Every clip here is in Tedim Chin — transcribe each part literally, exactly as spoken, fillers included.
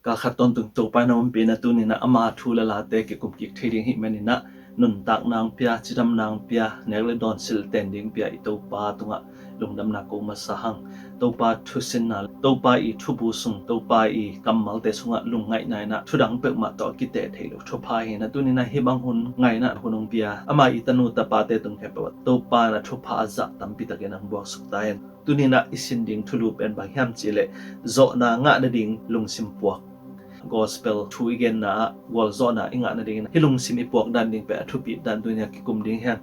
Kalkhat tawntung Topa in a ompihna tuninah ama thu le late kikum kik thei ding hih maninah nuntak nang pia, cidam nang pia, nek le dawn silten ding pia i Topa tungah lungdamna ko masa hang. Topa thusinna, Topa i thubu sung, Topa i kammalte sungah lungngaihna inah thudang peuhmah tawh a kiteh theih loh thupha hi inah tuninah hih bang hun ngainah hun hong pia ama i tanu tapate tung khempeuh ah Topa na thupha a zah tampi takin ang buaksuk ta hen. Tuninah i sin ding thulu pen bang hiam cihleh zawhna ngah nading lungsim puak. Gospel thu i genna ah gualzawhna i ngah nadingin hih lungsim i puak dan ding pen a thupit dan tuninah kikum ding hiang.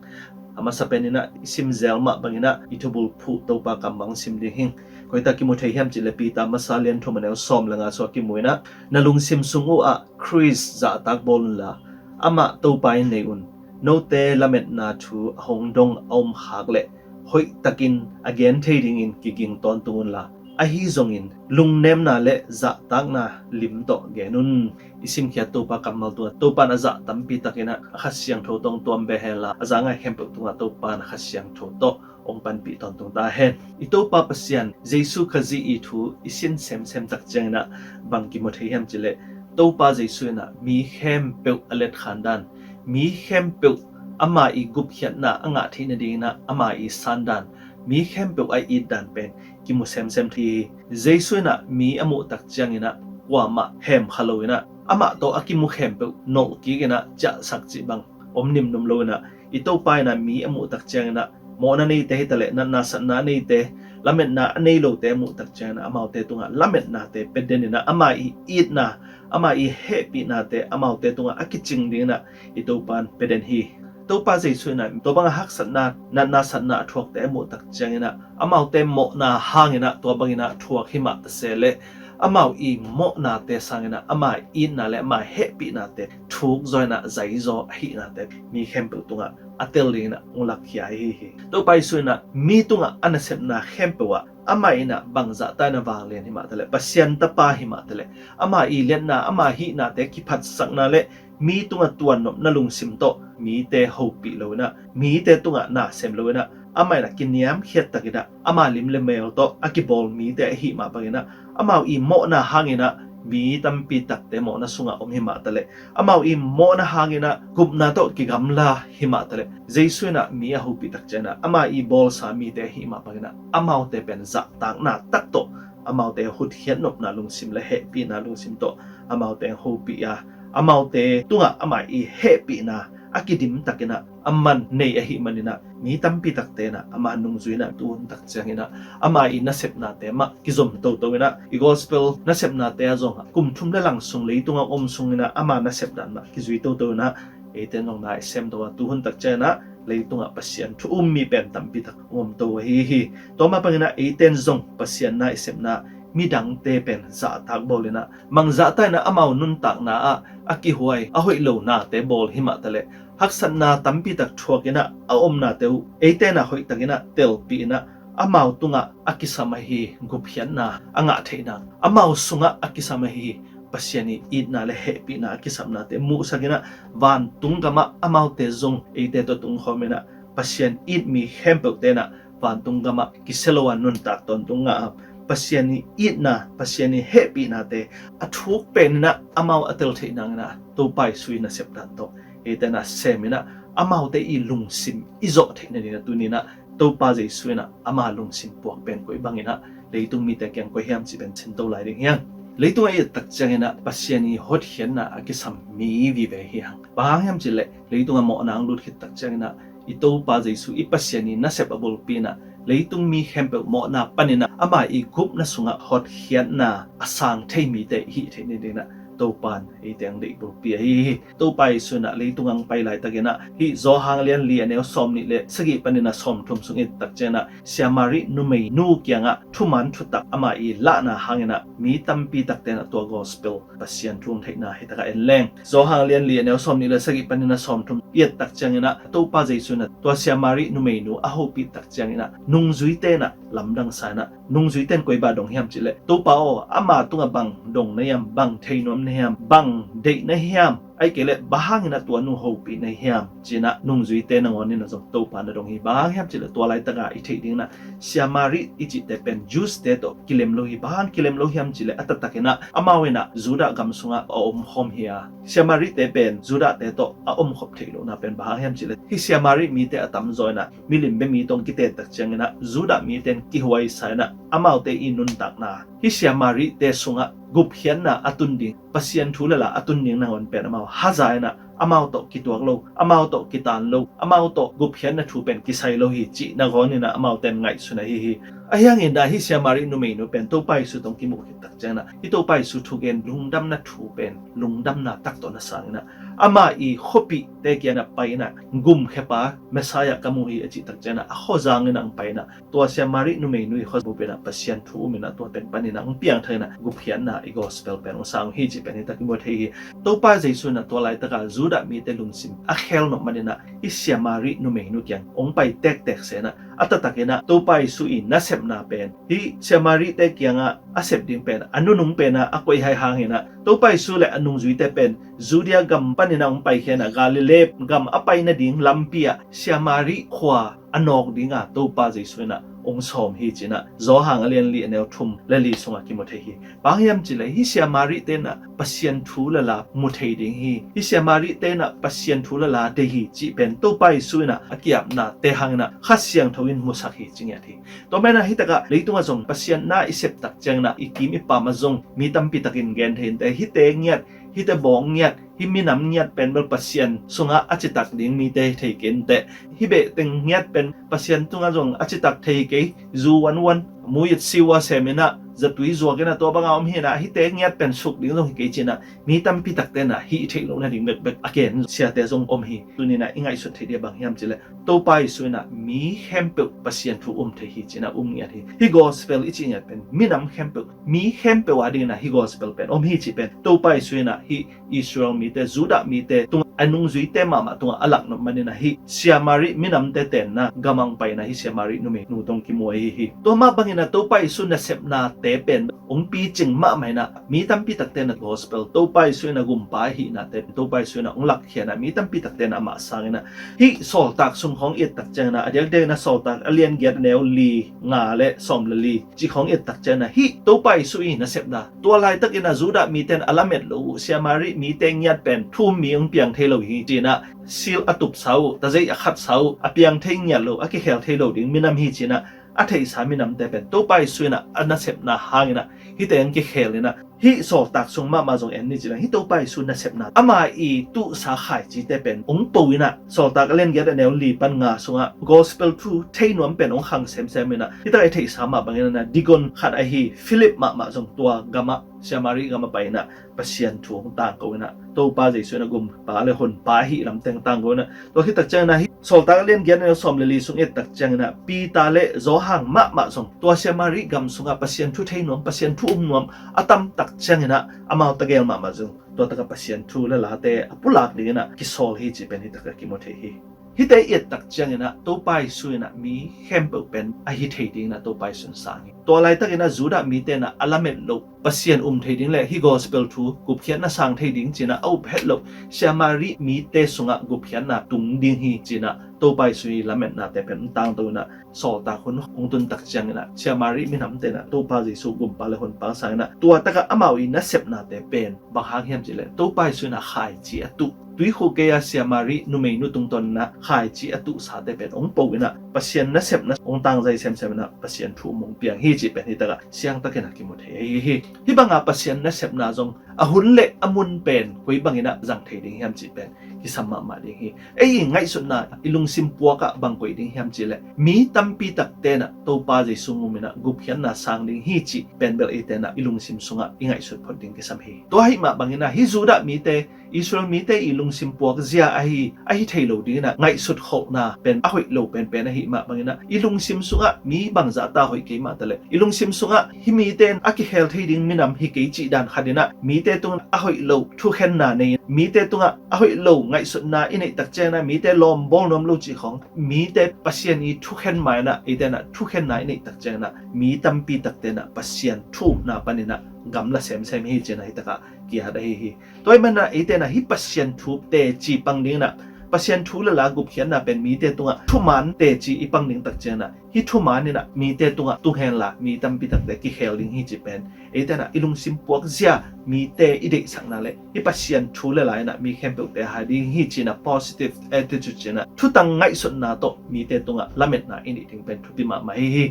A masa peninah i simzel mah banginah i thubul phuh Topa kammal sim ding hing. Koita kimu thei hiam cihleh Peter masa lian thum a neu sawm le nga sua kimu inah na lungsim sung uh ah Khrist zahtak bawl unla amah Topa in nei un. Note lametna thu a hong dong a om khak leh hoihtakin a gen thei dingin kiging tawntung unla, ahi zongin lungnemna le zahtakna lim tawh gen un. I simkhiat Topa kammal tungah Topa in a zah tampi takinah a Kha Siangtho tawh hong tuam beh henla a za ngai khempeuh tungah Topa in a Kha Siangtho tawh hong panpih tawntung ta hen. I Topa Pasian Jesu Khazih i thu i sin semsem tak cianginah bang kimu thei hiam cihleh Topa Jesu inah mi khempeuh a letkhan dan, mi khempeuh ama i gupkhiatna a ngah theih nadinginah ama i sandan, mi khempeuh a itdan pen kimu semsem thei hi. Jesu inah mi a muh tak cianginah kuamah hemkha lo inah amah tawh a kimu khempeuh nolh kikinah ciahsak cih bang om nimnum lo inah i Topa inah mi a muh tak cianginah mawhna neite hitaleh natna satna neite, lametna a nei lote a muh tak cianginah amaute tungah lametnate pia den inah ama i itna, ama i hehpihnate amaute tungah a kicing dinginah i Topa in pia den hi. Topa Jesu inah tua banga haksatna, natna satna a thuakte a muh tak cianginah amaute mawhna hanginah tua banginah thuak himah ta se leh amau i mawhnate sanginah ama itna le ama hehpihnate thuk zaw inah zai zaw ahihnate mi khempeuh tungah a tel dinginah hong lakkhia ahi hi. Topa Jesu inah mi tungah a nasepna khempeuh ah amah inah bangzahta inah vanglian himah taleh, Pasian tapa himah taleh, ama i liatna, ama hihnate kiphatsakna le mi tungah tuannopna lungsim tawh mite hopih lo inah, mite tungah na sem lo inah, amah inah kiniamkhiat takinah ama lim le mel tawh a kibawl mite ahih mah banginah amau i mawhna hanginah mi tampi takte mawhna sungah om himah taleh, amau i mawhna hanginah gupna tawh kigamla himah taleh, Jesu inah mi a hopih tak cianginah ama i bawlsa mite ahih mah banginah amaute pen zahtakna tak tawh amaute hutkhiat nopna lungsim le hehpihna lungsim tawh amaute hopih a, amaute tungah ama i hehpihna a kidim takinah a man nei ahih maninah mi tampi takte inah ama nungzui inah tuhun tak cianginah ama i nasepnate mah kizom toto inah i gospel nasepnate ah zong kum thum le lang sung leitungah om sunginah ama nasepdan mah kizui toto inah eite nong na i sem to a tuhun tak cianginah leitungah Pasian thu um mi pen tampi tak om to ahi hi. Tua mah banginah eite in zong Pasian na i sepna midangte pen zahtak bawl inah mangzahta inah amau nuntakna ah a kihuai a hoih lo nate bawl himah taleh, haksatna tampi tak thuak inah a omnate uh eite inah hoihtak inah telpih inah amau tungah a kisam ahi gupkhiatna a ngah theihna, amau sungah a kisam ahi Pasian i itna le hehpihna a kisapnate muhsak inah vantung gamah amaute zong eite tawh tungkhawm inah Pasian it mi khempeuhte inah vantung gamah kisia lo a nuntak tawntung ngah a, Pasian i itna, Pasian i hehpihnate a thuk pen inah amau a tel theih nanginah Topa Jesu i nasepdan tawh eite inah sem inah amaute i lungsim i zawh theih nadinah tuninah Topa Jesu inah ama lungsim puak pen koi banginah leitung mite kiang koi hiam cih pen sinto lai ding hiang. Leitungah i et tak cianginah Pasian i hotkhiatna a kisam mi vive hi hang. Bang hang hiam cihleh leitungah mawhna ang lut khit tak cianginah i Topa Jesu i Pasian i nasep a bulpi inah leitung mi khempeuh mawhna paninah ama i gupna sungah hotkhiatna a sang thei mite i hih theih nadinah Topa in eite ang deih bulpi ahi hi. Topa Jesu inah leitung ang pai laitakinah hih Johan lian li a neu sawm nih le sagih paninah sawm thum sung i et tak cianginah Samaria numeinu kiangah thuman thutak ama i lahna hanginah mi tampi takte inah tua gospel Pasian thu hong theihna hitakah en leng. Johan lian li a neu sawm nih le sagih paninah sawm thum i et tak cianginah Topa Jesu inah tua Samaria numeinu a hopih tak cianginah nungzuite inah lamdang sa inah nungzuite in koi bang dong hiam cihleh, Topa aw, ama tungah bang dong na hiam, bang theinuam na hiam, bang deih na hiam, Ahih kei leh bang hangin ah tua nu hopih na hiam ci-in ah nungzuite nangawn in ah zong Topa na dong hi. Bang hang hiam cih leh tua laitaka i theih dingin ah Siamari i cihte pen Jews-te tawh kilem lo hi. Bang hang kilem lo hiam cih leh a taktakin ah amau in ah Judah gam sungah a omkhawm hi a, Siamarite pen Judah-te tawh a omkhop theih lohna pen bang hang hiam cih leh hih Siamari mite a tamzaw in ah milim bia mi tawh kiten tak ciangin ah Judah mite in kihuaisa in ah amaute i nuntakna, hih Siamarite sungah gupkhiatna a tun ding, Pasian thu le la a tun ding nangawn pen amau haza in ah amau tawh kituak lo, amau tawh kitaan lo, amau tawh gupkhiatna thu pen kisai lo hi cih nangawn in ah amaute in ngaihsun ahi hi. Ahi hangin ah hih Siamari numeinu pen Topa Jesu tawh kimuh khit tak ciangin ah hih Topa Jesu thugen lungdamna thu pen lungdamna tak tawh na sang in ah ama i khuapihte kiangah pai in ah gumkhiapa Messiah ka mu hi a cih tak ciangin ah a khuazang in ah hong pai in ah tua Siamari numeinu i khuazang bupin ah Pasian thu um in ah tua teng panin ah hong piangthak in ah gupkhiatna i gospel pen hong sang hi cih pen hi tak i mu thei hi. Topa Jesu in ah tua laitaka Judah mite lungsim a khel nop manin ah hih Siamari numeinu kiang hong pai tektek se in ah a taktakin ah Topa Jesu i nasepna pen hih Siamarite kiangah a sep ding pen a nunung pen ah a koih hai hangin ah Topa Jesu le a nungzuite pen Judea gam panin ah hong paikhia in ah Galilee gam a pai nading lampi ah Siamari khua a nawk dinga Topa Jesu in ah hong sawm hi ci-in ah Johan a lian li a neu thum le li sungah kimu thei hi. Bang hiam cih leh hih Siamarite in ah Pasian thu le la mu thei ding hi. Hih Siamarite in ah Pasian thu le la deih hi cih pen Topa Jesu in ah a ki-apnate hangin ah Kha Siangtho in musak hi ci ngiat hi. Tua manin ah hih takah leitungah zong Pasian na i sep tak ciangin ah i kim i pam ah zong mi tampi takin gen thei inteh, hihte ngiat, hihte bawng ngiat, hih minam ngiat pen bel Pasian sungah a citak ding mite thei kei inteh, hih behteng ngiat pen Pasian tungah zong a citak thei kei, zu uanuan, mu it siu a sem in ah zatui zuak in ah tua banga om hi in ah hihte ngiat pen suk ding zong hi kei ci-in ah mi tampi takte in ah hih theih loh nading bekbek a gen siate zong om hi. Tuni in ah i ngaihsut theih ding bang hiam cih leh Topa Jesu in ah mi khempeuh Pasian thu um thei hi ci-in ah um ngiat hi. Hih gospel i cih ngiat pen minam khempeuh, mi khempeuh a dingin ah hih gospel pen om hi cih pen Topa Jesu in ah hih Israel mite, Judah mite tungah, a nungzuite mahmah tungah a lak nop manin ah hih Siamari minamte tenna gam ah hong pai in ah hih Siamari numeinu tawh kimu ahi hi. Tua mah bangin ah Topa Jesu nasepnate pen hong picing mahmah in ah mi tampi takte in ah gospel, Topa Jesu in ah gumpa ahihnate pen Topa Jesu in ah hong lakkhia in ah mi tampi takte in ah amah sang in ah hih Sawltak sung khawng i et tak ciangin ah a diakdiakin ah Sawltak a lian giat a neu li, nga le sawm le li cih khawng i et tak ciangin ah hih Topa Jesu i nasepna, tua laitakin ah Judah mite in a lamet loh uh Siamari mite ngiat pen thu um mi hong piang thei lo hi ci-in ah sil a tupsa uh, tazeih a khatsa uh, a piang thei ngiat lo, a kikhel thei lo ding minam hi ci-in ah a theihsa minamte pen Topa Jesu in ah a nasepna hangin ah hihte hong kikhel in ah hih Sawltak sung mahmah zong en ni ci leng hih Topa Jesu nasepna, ama i tuhsa khaicite pen hong po in ah Sawltak a lian giat a neu li pan nga sungah gospel thu thei nuam pen hong khang semsem in ah hih tak i theihsa mah bangin ah Dagon khat ahi Philip mahmah zong tua gam ah, Siamari gam ah pai in ah Pasian thu hong tangko in ah Topa Jesu in ah gumpa le honpa ahih lam teng tangko in ah tua khit tak ciangin ah hih Sawltak a lian giat a neu sawm le li sung i et tak ciangin ah Peter le Johan mahmah zong tua Siamari gam sungah Pasian thu thei nuam, Pasian thu um nuam a tam tak ciangin ah amau tagel mahmah zong tua takah Pasian thu le late a pulak dingin ah kisawl hi cih pen hih takah kimu thei hi. Hihte i et tak ciangin ah Topa Jesu in ah mi khempeuh pen a hi thei dingin ah Topa Jesu in sang hi. Tua laitakin ah Judah mite in ah a lamet loh Pasian um thei ding le hih gospel thu gupkhiatna sang thei ding ci-in ah a up het loh Siamari mite sungah gupkhiatna tung ding hi ci-in ah Topa Jesu i lametnate pen hong tangto in ah Sawltak hun hong tun tak ciangin ah Siamari minamte in ah Topa Jesu gumpa le honpa sang in ah tua takah amau i nasepnate pen bang hang hiam cih leh Topa Jesu in ah khaici a tuh, tuikhuk gei-a Siamari numeinu tungtawn in ah khaici a tuhsate pen hong po in ah Pasian nasepna hong tangzai semsem in ah Pasian thu um hong piang hi cih pen hih takah siangtakin ah kimu thei ahi hi. Hih banga Pasian nasepna zong a hun le a mun pen koi bangin ah zang thei ding hiam cih pen kisam mahmah ding hi. Ei i ngaihsutna, i lungsim puak ah bang koih ding hiam cih leh mi tampi takte in ah Topa Jesu um in ah gupkhiatna sang ding hi cih pen bel eite in ah i lungsim sungah i ngaihsut phot ding kisam hi. Tua ahih mah bangin ah hih Judah mite, Israel mite i lungsim puak zia ahi, ahi thei lo dingin ah ngaihsut kholhna pen a hoih lo penpen ahih mah bangin ah i lungsim sungah mi bangzah ta hoih kei mah taleh i lungsim sungah hih mite in a kikhel thei ding minam hi kei cih dan khat in ah mite tungah a hoih lo thukhenna nei, mite tungah a hoih lo ngaihsutna i neih tak ciangin ah mite lawm bawl nuam lo cih khawng, mite Pasian i thukhen ma in ah eite in ah thukhenna i neih tak ciangin ah mi tampi takte in ah Pasian thu umna panin ah gamla semsem hi ci-in ah hi takah ki-at ahi hi. Tua ahih manin ah eite in ah hih Pasian thu teci pang ding in ah, Pasian thu le la gupkhiatna pen mite tungah thuman teci i pang ding tak ciangin ah, hih thuman in ah mite tungah tung henla mi tampi takte kikhel ding hi cih pen eite in ah i lungsim puakzia, mite i deihsakna le hih Pasian thu le la in ah mi khempeuhte hai ding hi ci-in ah positive attitude ci-in ah thutang ngaihsutna tawh mite tungah lametna i neih ding pen thupi mahmah hi hi.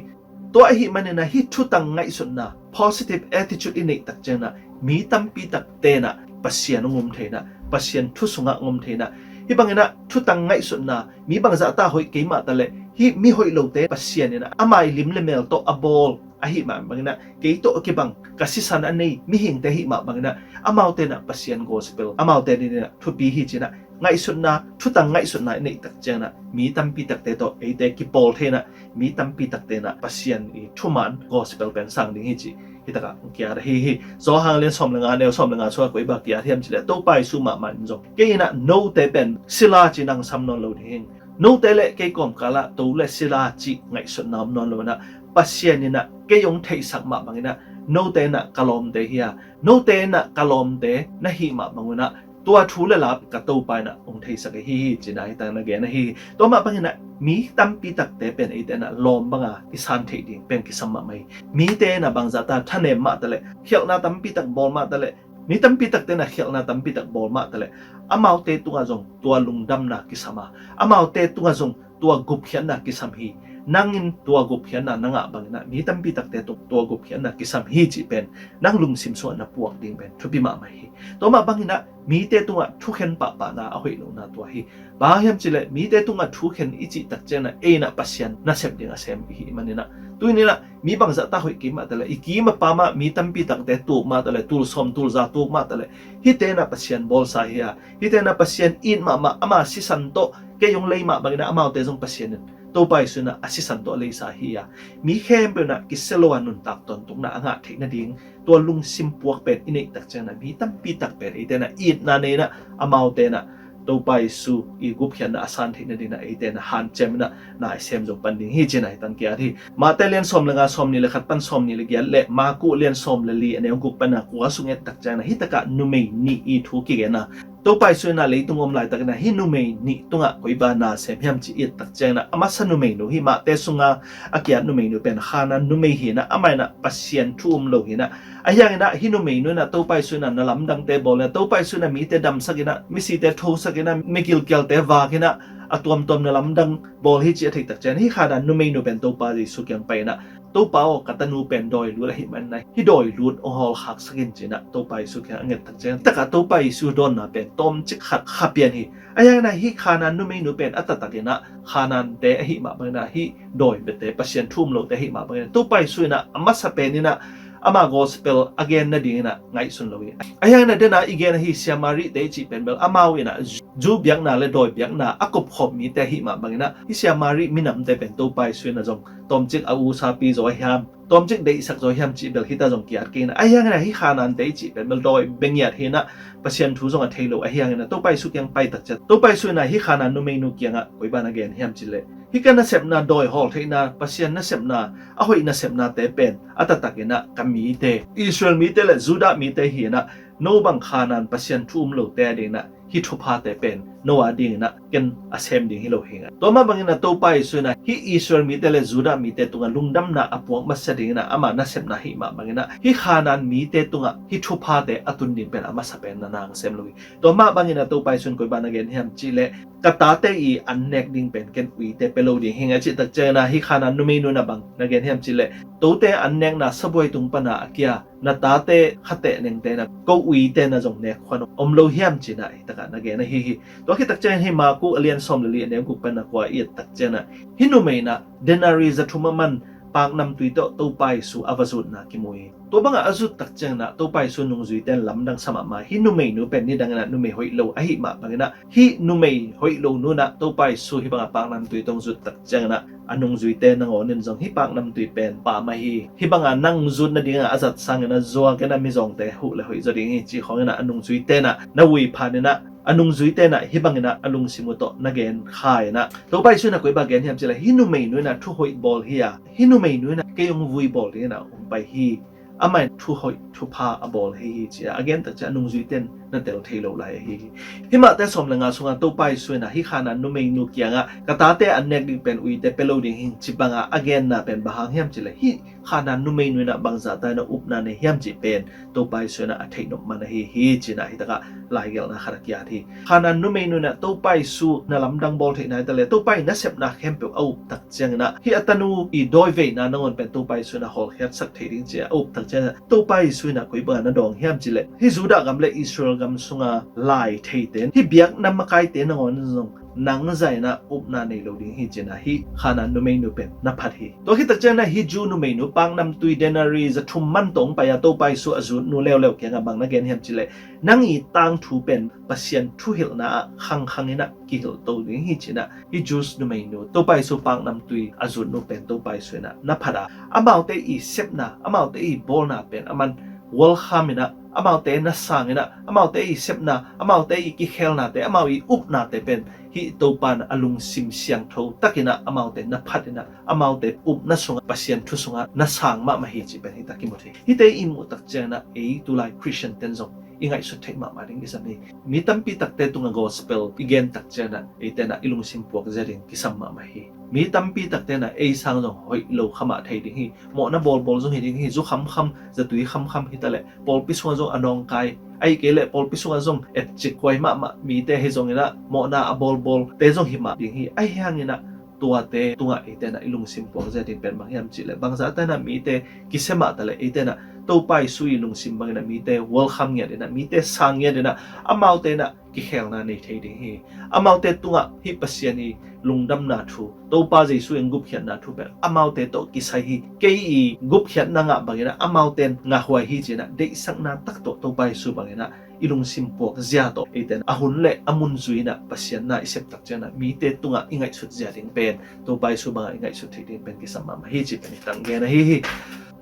Tua ahih manin ah hih thutang ngaihsutna, positive attitude i neih tak ciangin ah mi tampi takte in ah Pasian hong um thei in ah, Pasian thu sungah hong um thei in ah, hih bangin ah thutang ngaihsutna, mi bangzah ta hoih kei mah taleh hih mi hoih lote Pasian in ah ama i lim le mel tawh a bawl ahih mah bangin ah, kei tawh a kibang ka sisan a nei mihingte ahih mah bangin ah, amaute in ah Pasian gospel amaute adingin ah thupi hi ci-in ah ngaihsutna, thutang ngaihsutna i neih tak ciangin ah mi tampi takte tawh eite kipawl thei in ah, mi tampi takte in ah Pasian i thuman gospel pen sang ding hi cih hi takah ki-at ahi hi. Johan lian sawm le nga, neu sawm le nga sungah koi bang ki-at hiam cih leh, Topa Jesu mahmah in zong, kei in ah note pen sila cih nang sam nawn lo ding hi. Note le kei kawmkalah to le sila cih ngaihsutna om nawn lo in ah, Pasian in ah kei hong theihsak mah bangin ah note in ah ka lawmte hi a, note in ah ka lawmte na hih mah bangun ah tua thu le la ka Topa in ah hong theisak ahi hi ci-in ah hi takah na gen ahi hi. Tua mah bangin ah mi tampi takte pen eite in ah lawm banga i san theih ding pen kisam mahmah hi. Mite in ah bangzah ta thanem mah taleh, khialhna tampi tak bawl mah taleh, mi tampi takte in ah khialhna tampi tak bawl mah taleh, amaute tungah zong tua lungdamna kisam a, amaute tungah zong tua gupkhiatna kisam hi. Nang in tua gupkhiatna na ngah bangin ah mi tampi takte tung tua gupkhiatna kisam hi cih pen nang lungsim sungah na puak ding pen thupi mahmah hi. Tua mah bangin ah mite tungah thukhen pahpahna a hoih lohna tua hi. Bang hang hiam cih leh, mite tungah thukhen i cih tak ciangin ah ei in ah Pasian nasep ding a sem i hih manin ah, tuni in ah mi bangzah ta hoih kei mah taleh, i kim a pam ah mi tampi takte tuk mah taleh, tul sawm tul za tuk mah taleh, hihte in ah Pasian bawlsa hi a, hihte in ah Pasian it mahmah, ama sisan tawh kei hong lei mah bangin ah amaute zong Pasian in, Topa Jesu in ah a sisan tawh a leisa hi a, mi khempeuh in ah kisia lo a nuntak tawntungna a ngah theih nading tua lungsim puak pen i neih tak ciangin ah mi tampi tak pen eite in ah itna nei in ah, amaute in ah Topa Jesu i gupkhiatna a san theih nading in ah eite in ah hanciam in ah na i sem zo pan ding hi ci-in ah hi tang ki-at hi. Mate lian sawm le nga, sawm nih le khat pan sawm nih le giat le Maku lian sawm le li, a neu guk pan a kua sung et tak ciangin ah hi takah numei nih i thu kigen a, Topa Jesu in ah leitung om laitakin ah hih numei nih tungah koi bang na sem hiam cih i et tak ciangin ah, a masa numeinu, hih Mate sunga a ki-at numeinu pen Khanaan numei hi in ah, amah in ah Pasian thu um lo hi in ah, ahi hangin ah hih numeinu in ah Topa Jesu in ah na lamdangte bawl in ah, Topa Jesu in ah mite damsak in ah, misite thosak in ah, mi gilkialte vak in ah, a tuamtuam na lamdang bawl hi cih a theih tak ciangin, hih Khanaan numeinu pen Topa Jesu kiang pai in ah, Topa aw, ka tanu pen dawi lut ahih manin ah hih dawi lut hong hawlkhaksak in ci-in ah Topa Jesu kiang a nget tak ciangin, hi takah Topa Jesu dawnna pen tawmcik khat kha pian hi. Ahi hangin ah hih Khanaan numeinu pen a taktak in ah Khanaante ahih mah bangin ah hih dawi biate, Pasian thu um lote ahih mah bangin ah Topa Jesu in ah a masa pen in ah ama gospel a gen nading in ah ngaihsun lo hi. Ahi hangin ah den a i gen ahi Samaritete i cih pen bel amau in ah Jew biakna le dawi biakna a kopkhop mite ahih mah bangin ah hih Samari minamte pen Topa Jesu in ah zong tawmcik a usapi zaw a hiam, tawmcik deihsak zaw a hiam cih bel hi ta zong ki-at kei in ah. Ahi hangin ah hih Khanaante i cih pen bel dawi bia ngiat hi in ah, Pasian thu zong a thei lo ahi hangin ah Topa Jesu kiang pai tak ciang, Topa Jesu in ah hih Khanaan numeinu kiangah koi bang na gen hiam cih leh, hih ka nasepna, dawi hawltheihna, Pasian nasepna, a hoih nasepnate pen a taktak in ah ka mite, Israel mite le Judah mite hi in ah, no bang Khanaan Pasian thu um lote ading in ah hih thuphate pen no ading in ah ken a sem ding hi lo hi ing. Tua mah bangin ah Topa Jesu in ah hih Israel mite le Judah mite tungah lungdamna a puak masa ding in ah ama nasepna ahih mah bangin ah hih Khanaan mite tungah hih thuphate a tun ding pen a masa pen na nang sem lo hi. Tua mah bangin ah Topa Jesu in koi bang na gen hiam cih leh, ka tate i an nek ding pen ken uite pia lo ding hi ing a cih tak ciangin ah hih Khanaan numeinu in ah bang na gen hiam cih leh, tote an nekna sabuai tung pan a a kia na tate khateh nengte in ah ko uite in ah zong nek khuan om lo hiam ci-in ah hi takah na gen ahi hi. Tua khit tak ciangin hih Maku a lian sawm le li, a neu guk pan a kua i et tak ciangin ah hih numei in ah denari za thum a man paknamtui tawh Topa Jesu a va zutna kimu hi. Tua bangah a zut tak ciangin ah Topa Jesu nungzuite in lamdang sa mahmah. Hih numeinu pen nidang in ah numei hoih lo ahih mah bangin ah hih numei hoih lo nu in ah Topa Jesu hih bangah paknamtui tawh hong zut tak ciangin ah a nungzuite nangawn in zong hih paknamtui pen pam ahi hi. Hih bangah nang zut nading ah a zat sangin ah zuak in ah mizawngte huh le hoih zaw ding hi cih khawng in ah a nungzuite in ah na ui phan in ah a nungzuite in ah hih bangin ah a lungsim uh tawh na gen kha in ah, Topa Jesu in ah koi bang gen hiam cih leh, hih numeinu in ah thu hoih bawl hi a, hih numeinu in ah kei hong vui bawl ding in ah hong pai hi. amah in thuhoih thupha a bawl ahi hi ci-a a gen tak ciang a nungzuite in na tel thei lo lai ahi hi. Hih Mate sawm le nga sungah Topa Jesu in ah hih Khanaan numeinu kiangah ka tate an nek ding pen uite pia lo ding hi ci bangah a genna pen bang hang hiam cih leh hih Khanaan numeinu in ah bangzah ta in ah upna nei hiam cih pen Topa Jesu in ah a theih nop man ahi hi ci-in ah hih takah laigelhna khat a kiat hi. Khanaan numeinu in ah Topa Jesu na lamdang bawl theihna hi ta leh Topa i nasepna khempeuh a up tak ciangin ah hih a tanu i dawi veina nangawn pen Topa Jesu in ah hawlkhiatsak thei ding ci-a a up tak ciangin ah Topa Jesu in ah koi bangah na dawng hiam cih leh hih Judah gam le Israel gam sunga lai theite in hih biakna makaite nangawn zong nang zah in ah upna nei lo ding hi ci-in ah hih Khanaan numeinu pen na phat hi. Tua khit tak ciangin ah hih Jew numeinu paknamtui denari za thum man tawh hong pai-a Topa Jesu a zutnu leuleu kiangah bang na gen hiam cih leh nang i tangthu pen Pasian thuhilhna ah khangkhang in ah kihilh to ding hi ci-in ah hih Jews numeinu Topa Jesu paknamtui a zutnu pen Topa Jesu in ah na phat a, amaute i sepna, amaute i bawlna pen aman welcome in ah, amaute na sang in ah, amaute i sepna, amaute i kikhelnate, amau i upnate pen hih Topa in a lungsim siangtho takin ah amaute na phat in ah, amaute upna sungah Pasian thu sungah na sang mahmah hi cih pen hih tak i mu thei. Hihte i muh tak ciangin ah ei tulai Khristian ten zong i ngaihsut theih mahmah ding kisam hi. Mi tampi takte tungah gospel i gen tak ciangin ah eite in ah i lungsim puak zia ding kisam mahmah hi. Mi tampi takte in ah ei sang zong hoih lo kha mah thei ding hi. Mawhna bawlbawl zong hi ding hi. Zu khamkham, zatui khamkham hi ta leh pawlpi sungah zong a nawngkai, ahih kei leh pawlpi sungah zong etcik huai mahmah mite hi zongin ah mawhna a bawlbawlte zong hi mah ding hi. Ahi hangin ah tuate tungah eite in ah i lungsim puak zia ding pen bang hiam cih leh bangzah ta in ah mite kisia mah ta leh eite in ah Topa Jesu i lungsim bangin ah mite welcome ngiat in ah, mite sang ngiat in ah, amaute in ah kikhelna nei thei ding hi. Amaute tungah hih Pasian i lungdamna thu, Topa Jesu in gupkhiatna thu pen amaute tawh kisai hi. Kei i gupkhiatna ngah bangin ah amaute in ngahhuai hi ci-in ah deihsakna tak tawh Topa Jesu bangin ah i lungsim puak zia tawh eite in a hun le a mun zui in ah Pasian na i sep tak ciangin ah mite tungah i ngaihsut zia ding pen Topa Jesu bangah i ngaihsut theih ding pen kisam mahmah hi cih pen hih tak gen ahi hi.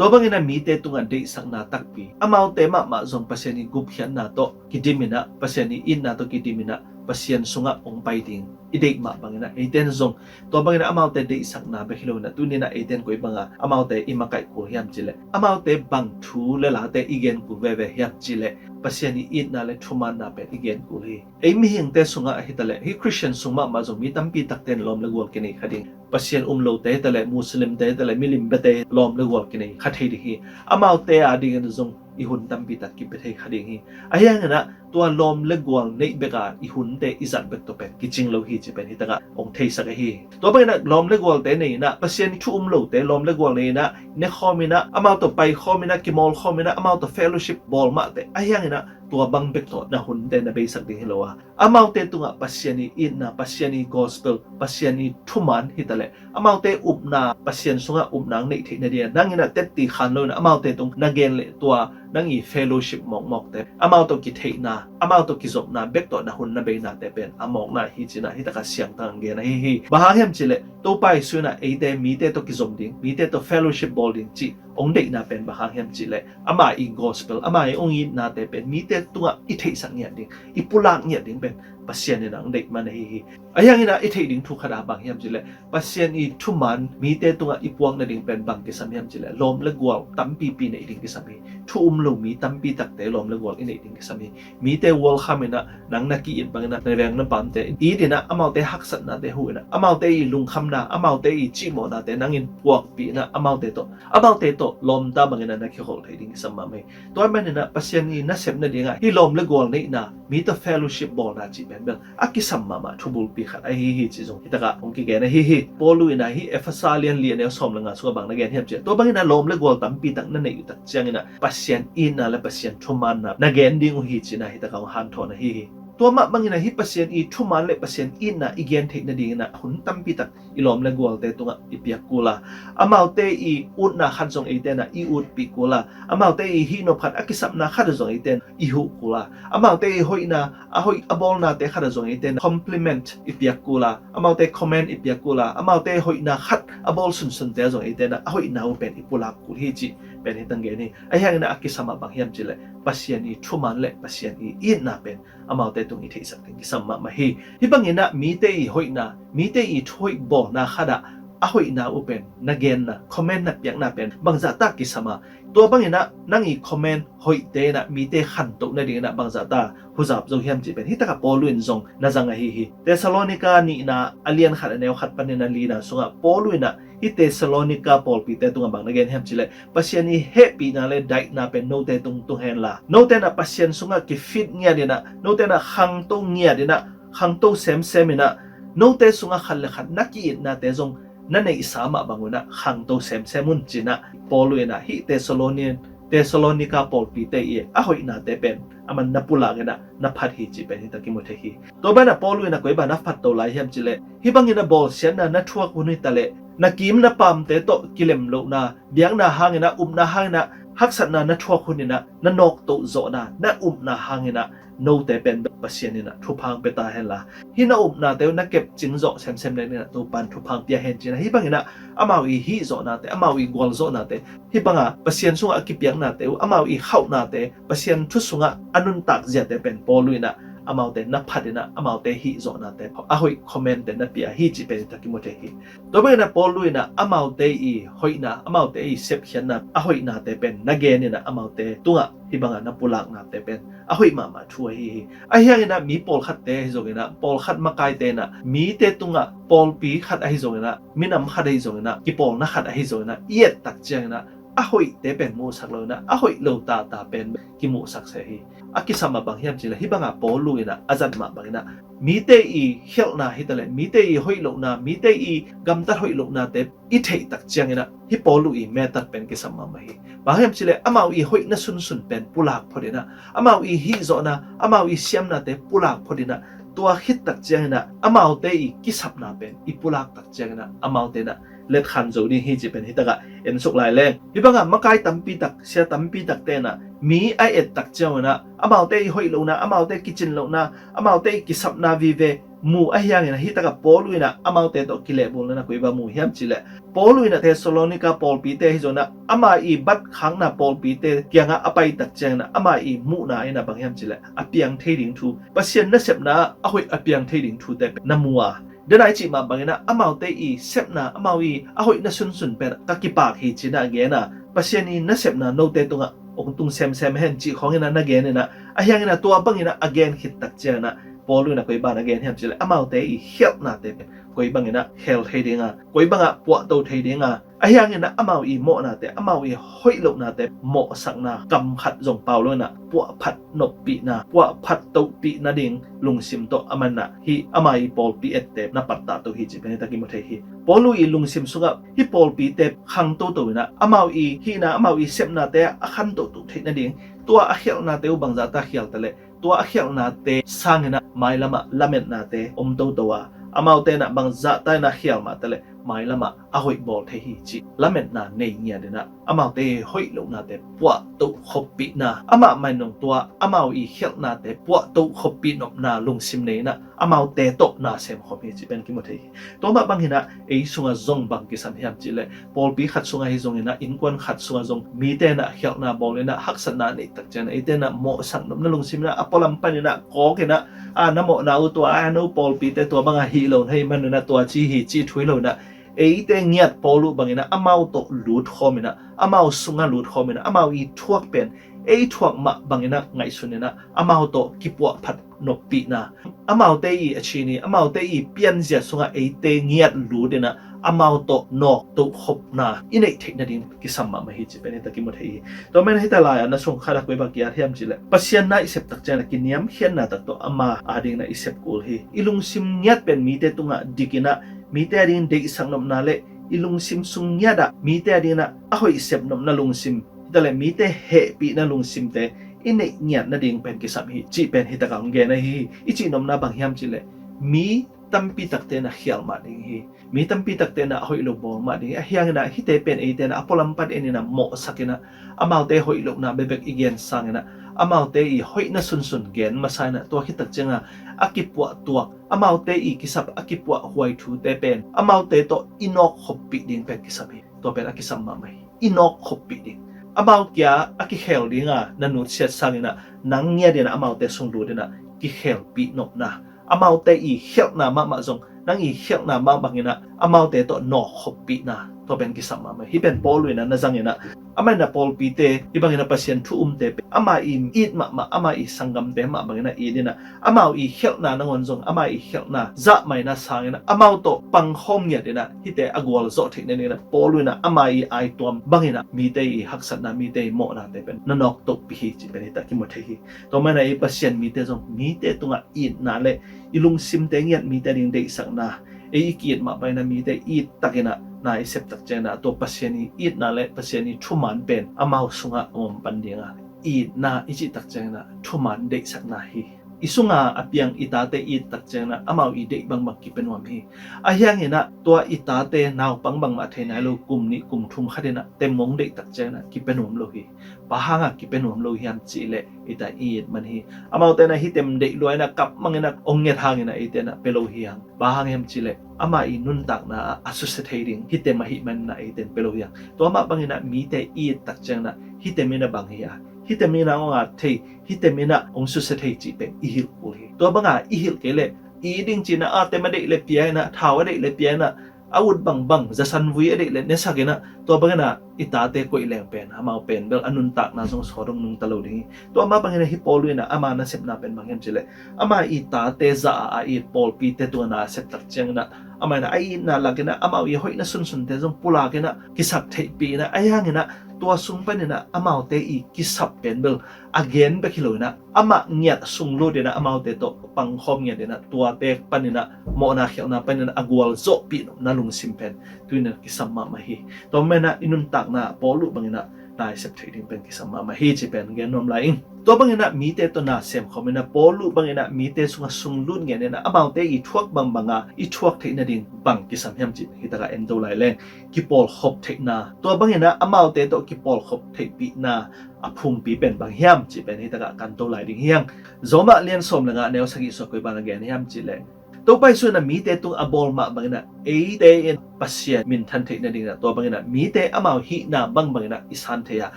Tua bangin ah mite tungah deihsakna takpi, amaute mahmah zong Pasian i gupkhiatna tawh kidim in ah, Pasian i itna tawh kidim in ah Pasian sungah hong pai ding i deih mah bangin ah eite in zong tua bangin ah amaute deihsakna bek hi lo in ah tuni in ah eite in koi bangah amaute i makaih kul hiam cih leh amaute bang thu le late i gen kul veve hiam cih leh Pasian i itna le thumaanna pen i gen kul hi. Ei mihingte sungah ahi ta leh hih Khristian sung mahmah zong mi tampi takte in lawm le gual kinei kha ding, Pasian um lote hi ta leh Muslimte hi ta leh milim biate lawm le gual kinei kha thei ding hi. Amaute a dingin zong i hun tampi tak kipia thei kha ding hi. Ahi hangin ah tua lawm le gual neih bek a i hunte i zat bek tawh pen kicing lo hi cih pen hih takah hong theisak ahi hi. Tua bangin ah lawm le gualte nei in ah Pasian thu um lote lawm le gual nei in ah nekhawm in ah amau tawh paikhawm in ah kimawlkhawm in ah amau tawh fellowship bawl mahte ahi hangin ah tua bang bek tawh na hunte na beisak ding hi lo a, amaute tungah Pasian i itna, Pasian i gospel, Pasian i thumaan hi ta leh amaute upna, Pasian sungah upna hong neih theih nading a nang in ah tetti khan lo in ah amaute tung na gen leh tua nang i fellowship mawkmawkte, amau tawh kitheihna, amau tawh kizopna bek tawh na hun na beinate pen a mawkna hi ci-in ah hih takah siangtho in gen ahi hi. Bang hang hiam cih leh Topa Jesu in ah eite mite tawh kizom ding, mite tawh fellowship bawl ding cih hong deihna pen bang hang hiam cih leh ama i gospel, ama i hong itnate pen mite tungah i theihsak ngiat ding, i pulak ngiat ding pen Pasian in ah hong deih man ahi hi. Ahi hangin ah i theih ding thu khat ah bang hiam cih leh Pasian i thumaan mite tungah i puak nading pen bang kisam hiam cih leh lawm le gual tampipi neih ding kisam hi. Thu um lo mi tampi takte lawm le gual i neih ding kisam hi. Mite welcome in ah nang na ki-it bangin ah na veng na pamte it in ah amaute haksatnate huh in ah amaute i lungkhamna, amaute i cihmawhnate nang in puakpih in ah amaute tawh, amaute tawh lawmta bangin ah na kiholh thei ding kisam mahmah hi. Tua manin ah Pasian i nasep nadingah hih lawm le gual neihna, mi tawh fellowship bawlna cih pen bel a kisam mahmah thubulpi khat ahi hi cih zong hih takah hong kigen ahi hi. Paulu in ah hih Efesa lian li a neu sawm le nga sungah bang na gen hiam cih leh tua bangin ah lawm le gual tampi tak na neih uh tak ciangin ah Pasian itna le Pasian thumaanna na gen ding uh hi ci-in ah hih takah hong hanthawn ahi hi. Tua mah bangin ah hih Pasian i thumaan le Pasian itna i gen theih nadingin ah hun tampi tak i lawm le gualte tungah i piak kul a, amaute i utna khat zong eite in ah i utpih kul a, amaute i hihnop khat a kisapna khat zong eite in i huh kul a, amaute i hoihna, a hoih a bawlnate khat zong eite in ah compliment i piak kul a, amaute comment i piak kul a, amaute hoihna khat a bawl sunsunte zong eite in ah a hoihna uh pen i pulak kul hi cih pen hih tak gen hi. Ahi hangin ah a kisam ah bang hiam cih leh Pasian i thumaan le Pasian i itna pen amaute tung i theihsak ding kisam mahmah hi. Hih bangin ah mite i hoihna, mite i thuhoih bawlna khat ah a hoihna uh pen na genna, comment na piakna pen bangzahta kisam a, tua banginah nang i comment hoihte inah mite khantoh nadinginah bangzahta huzap zo hiam cih pen hi takah Paul uh in zong na zang ahi hi. Thessalonika nihna a lian khat a neu khat panin a lina sungah Paul uh inah hi Thessalonika pawlpite tungah bang na gen hiam cihleh, Pasian i hehpihna le daihna pen note tung tung henla, note inah Pasian sungah kifit ngiat inah, note inah khangto ngiat inah, khangto semsem inah, note sungah khat le khat na ki-itnate zong na neihsa mah bang unah khangto semsem un cinah Paul uh inah hih Thessalonian Thessalonika pawlpite i a hoihnate pen aman na pulak inah na phat hi cih pen hita kimu thei hi. Tua banah Paul uh inah koi bang na phat to lai hiam cihleh, hih bangin a bawlsiatna na thuak hun hita leh na kim na pamte tawh kilem lohna, biakna hangin a, upna hangin a, haksatna na thuak hun inah na nawktoh zawhna, na upna hangin a note pen Pasian inah thupha pia ta henla, hih na upnate uh na kepcing zawh semsem le inah Topan thupha pia hen cinah hih bangin a amau i hih zawhnate, amau i gual zawhnate, hih banga Pasian sungah a kipiaknate uh, amau i khauhnate, Pasian thu sungah a nuntak ziate pen Paul uh inah amaute na phat inah amaute hih zawhnate a hoih commentte na pia hi cih pen hita kimu thei hi. Tua banginah Paul uh inah amaute i hoihna, amaute i sepkhiatna a hoihnate pen na gen inah amaute tungah hih banga na pulaknate pen a hoih mahmah thu ahi hi. Ahi hanginah mi pawlkhatte ahi zonginah, pawlkhat makaite inah mite tungah pawlpi khat ahi zonginah, minam khat ahi zonginah, kipawlna khat ahi zonginah i ettak cianginah a hoihte pen muhsak lo inah a hoih lo tata pen kimuhsak se hi. A kisam a bang hiam cihleh, hih banga Paul uh inah a zat mah banginah mite i khialhna hita leh mite i hoih lohna, mite i gamtat hoih lohnate i theihtak cianginah hih Paul uh i metat pen kisam mahmah hi. Bang hiam cihleh, amau i hoihna sunsun pen pulak phot inah, amau i hih zawhna, amau i siamnate pulak phot inah, tua khittak cianginah amaute i kisapna pen i pulaktak cianginah amaute inah letkhan zo ding hi cih pen hitakah ensuk lai leng. Hih bangah makai tampitak, sia tampitak tenah mi a ettak cianginah amaute i hoih lohna, amaute kicin lohna, amaute i kisapna vive mu ahi hangin, hih takah Paul uh inah amaute tawh kilehbulna na koi bang mu hiam cihleh, Paul uh inah Thessalonika pawlpite ahi zonginah ama i bat khakna pawlpite kiangah a paitak cianginah ama i muhna inah bang hiam cihleh, a piang thei ding thu, Pasian nasepna a hoih a piang thei ding thute na mu a, denai cih mah banginah amaute i sepna, amau i a hoihna sunsun pen ka kipak hi cinah a gen a, Pasian i nasepna note tungah ong tung semsem hen cih khawng inah na gen inah, ahi hanginah tua banginah a gen khittak cianginah Paul uh inah koi bang na gen hiam cihleh, amaute i khialhnate pen koi banginah khel thei dinga, koi bangah puahto thei dinga, ahi hanginah amau i mawhnate, amau i hoih lohnate mawhsakna kam khat zong pau lo inah puahphat noppihna, puahphat tohpih nading lungsim tawh aman ah hih ama i pawlpi ette na pattah to hi cih pen hita kimu thei hi. Paul uh i lungsim sungah hih pawlpite khangtoto inah amau i hihna, amau i sepnate a khantohtoh theih nading, tua a khialhnate uh bangzahta khial ta leh, tua a khialhnate sanginah mailamah lametnate om toto a, amaute inah bangzahta inah khial mah ta leh mailamah a hoih bawl thei hi cih lametna nei ngiat inah amaute hoih lohnate puahtoh khoppihna, amah mainong tua amau i khialhnate puahtoh khoppih nopna lungsim nei inah amaute tawh na sem khawm hi cih pen kimu thei hi. Tua mah banginah ei sungah zong bang kisam hiam cihleh, pawlpi khat sungah hi zonginah, innkuan khat sungah zong mite inah khialhna bawl inah haksatna neihtak cianginah eite inah mawhsak nopna lungsim inah a pualam paninah kawk inah, a na mawhna uh tua a no pawlpite tua bangah hih lo na hi maninah tua ci hi cih thu hi lo inah, eite ngiat Paul uh banginah amau tawh lut khawm inah, amau sungah lut khawm inah, amau i thuak pen ei thuak mah banginah ngaihsun inah amau tawh kipuahphat noppihna, amaute i a chin i, amaute i pianzia sungah eite ngiat lut inah amau tawh nawktoh khopna i neih theih nading kisam mahmah hi cih pen hita kimu thei hi. Tua men hita lai-ah na sung khat ah koi bang ki-at hiam cihleh, Pasian na i septak ciangin a kiniamkhiatna tak tawh ama adingin a i sep kul hi. I lungsim ngiat pen mite tungah dik inah mite adingin deihsak nopna le i lungsim sung ngiat ah mite adingin a hoih sep nopna lungsim, hita le mite hehpihna lungsimte i neih ngiat nading pen kisam hi cih pen hitakah hong gen ahi hi. I cih nopna bang hiam cihleh, mi tampi takte na khial mah ding hi. Mi tampi takte na a hoih lo bawl mah ding hi. Ahi hangin a hihte pen eite na a pualam pan en inah mawhsak inah amaute hoih lohna bekbek i gen sangin ah amaute i hoihna sunsun gen masa inah tua khit tak ciangin a kipuah tuak, amaute i kisap a kipuah huai thute pen amaute tawh i nawk khoppih ding pen kisam hi. Tua pen a kisam mahmah hi. I nawk khoppih ding. Amau kia a kikhel dinga na nutsiat sangin ah nang ngiat inah amaute sung lut inah kikhelpih nopna, amaute i khialhna mahmah zong nang i khialhna mah bangin ah amaute tawh nawk khoppihna, tua pen kisam mahmah. Hih pen Paul in ah na zangin ah, amah in ah pawlpite hih bangin ah Pasian thu umte pen ama i it mahmah, ama i sanggamte mah bangin ah it in ah, amau i khialhna nangawn zong ama i khialhna zahmaina sangin ah amau tawh pangkhawm ngiat in ah hihte a gualzawh theih nadingin ah Paul in ah ama i aituam bangin ah mite i haksatna, mite i mawhnate pen na nawk tohpih hi cih pen hita kimu thei hi. Tua manin ah ei Pasian mite zong mite tungah itna le i lungsimte ngiat, mite ding deihsakna, ei i ki-it mah bangin ah mite it takin ah na i sep tak ciangin ah tua Pasian i itna le Pasian i thuman pen amau sungah a om pan ding a, itna i cih tak ciangin ah thuman deihsakna hi. I sunga a piang i tate it tak ciangin ah amau i deih bangbang kipia nuam hi. Ahi hangin ah tua i tate naupang bangmah thei nai lo, kum nih kum thum khat in ah tem hong deih tak ciangin ah kipia nuam lo hi. Bang hanga kipia nuam lo hiam cih leh i ta i it man hi. Amaute in ah hih tem deih lua in ah kap mang in ah hong nget hangin ah eite in ah pia lo hi hang. Bang hang hiam cih leh ama i nuntakna ah a susia thei ding hih tem ahih manin ah eite in pia lo hi hang. Tua mah bangin ah mite i it tak ciangin ah hih tem in ah bang hi a, hih tem in ah hong at thei, hih tem in ah hong susia thei cih pen i hilh kul hi. Tua banga i hilh kei leh i ding ci-in ah a tem a deih leh pia in ah, thau a deih leh pia in ah, a ut bangbang zasan vui a deih leh nesak in ah, tua bangin ah i tate koih leng pen amau pen bel a nuntakna zong sawt hong nungta lo ding hi. Tua mah bangin ah hih Paul in ah ama nasepna pen bang hiam cih leh ama i tate zah a it pawlpite tungah na sep tak ciangin ah ama in ah a itna lak in ah amau i hoihna sunsunte zong pulak in ah kisap theihpih in ah, ahi hangin ah tua sung panin ah amaute i kisap pen bel a gen bek hi lo in ah amah ngiat sung lut in ah amaute tawh pangkhawm ngiat in ah tuate panin ah mawhna khialhna panin ah a gualzawhpih nopna lungsim pen tu in ah kisam mahmah hi. Tua manin ah i nuntakna Paul uh bangin ah na i sep theih ding pen kisam mahmah hi cih pen gen nuam lai ing. Tua bangin ah mite tawh na sem khawm in ah Paul uh bangin ah mite sungah sung lut ngiat in ah amaute i thuak bangbang a i thuak theih nading bang kisam hiam cih hih takah en to lai leng. Kipawlkhop theihna, tua bangin ah amaute tawh kipawlkhop theihpihna a phungpi pen bang hiam cih pen hih takah kan to lai ding hi hang. Roma lian sawm le nga neu sagih sungah koi bang a gen hiam cih leh, Topa Jesu in ah mite tung a bawl mah bangin ah eite in Pasian minthan theih nadingin ah tua bangin ah mite amau hihna bangbangin ah i san thei a,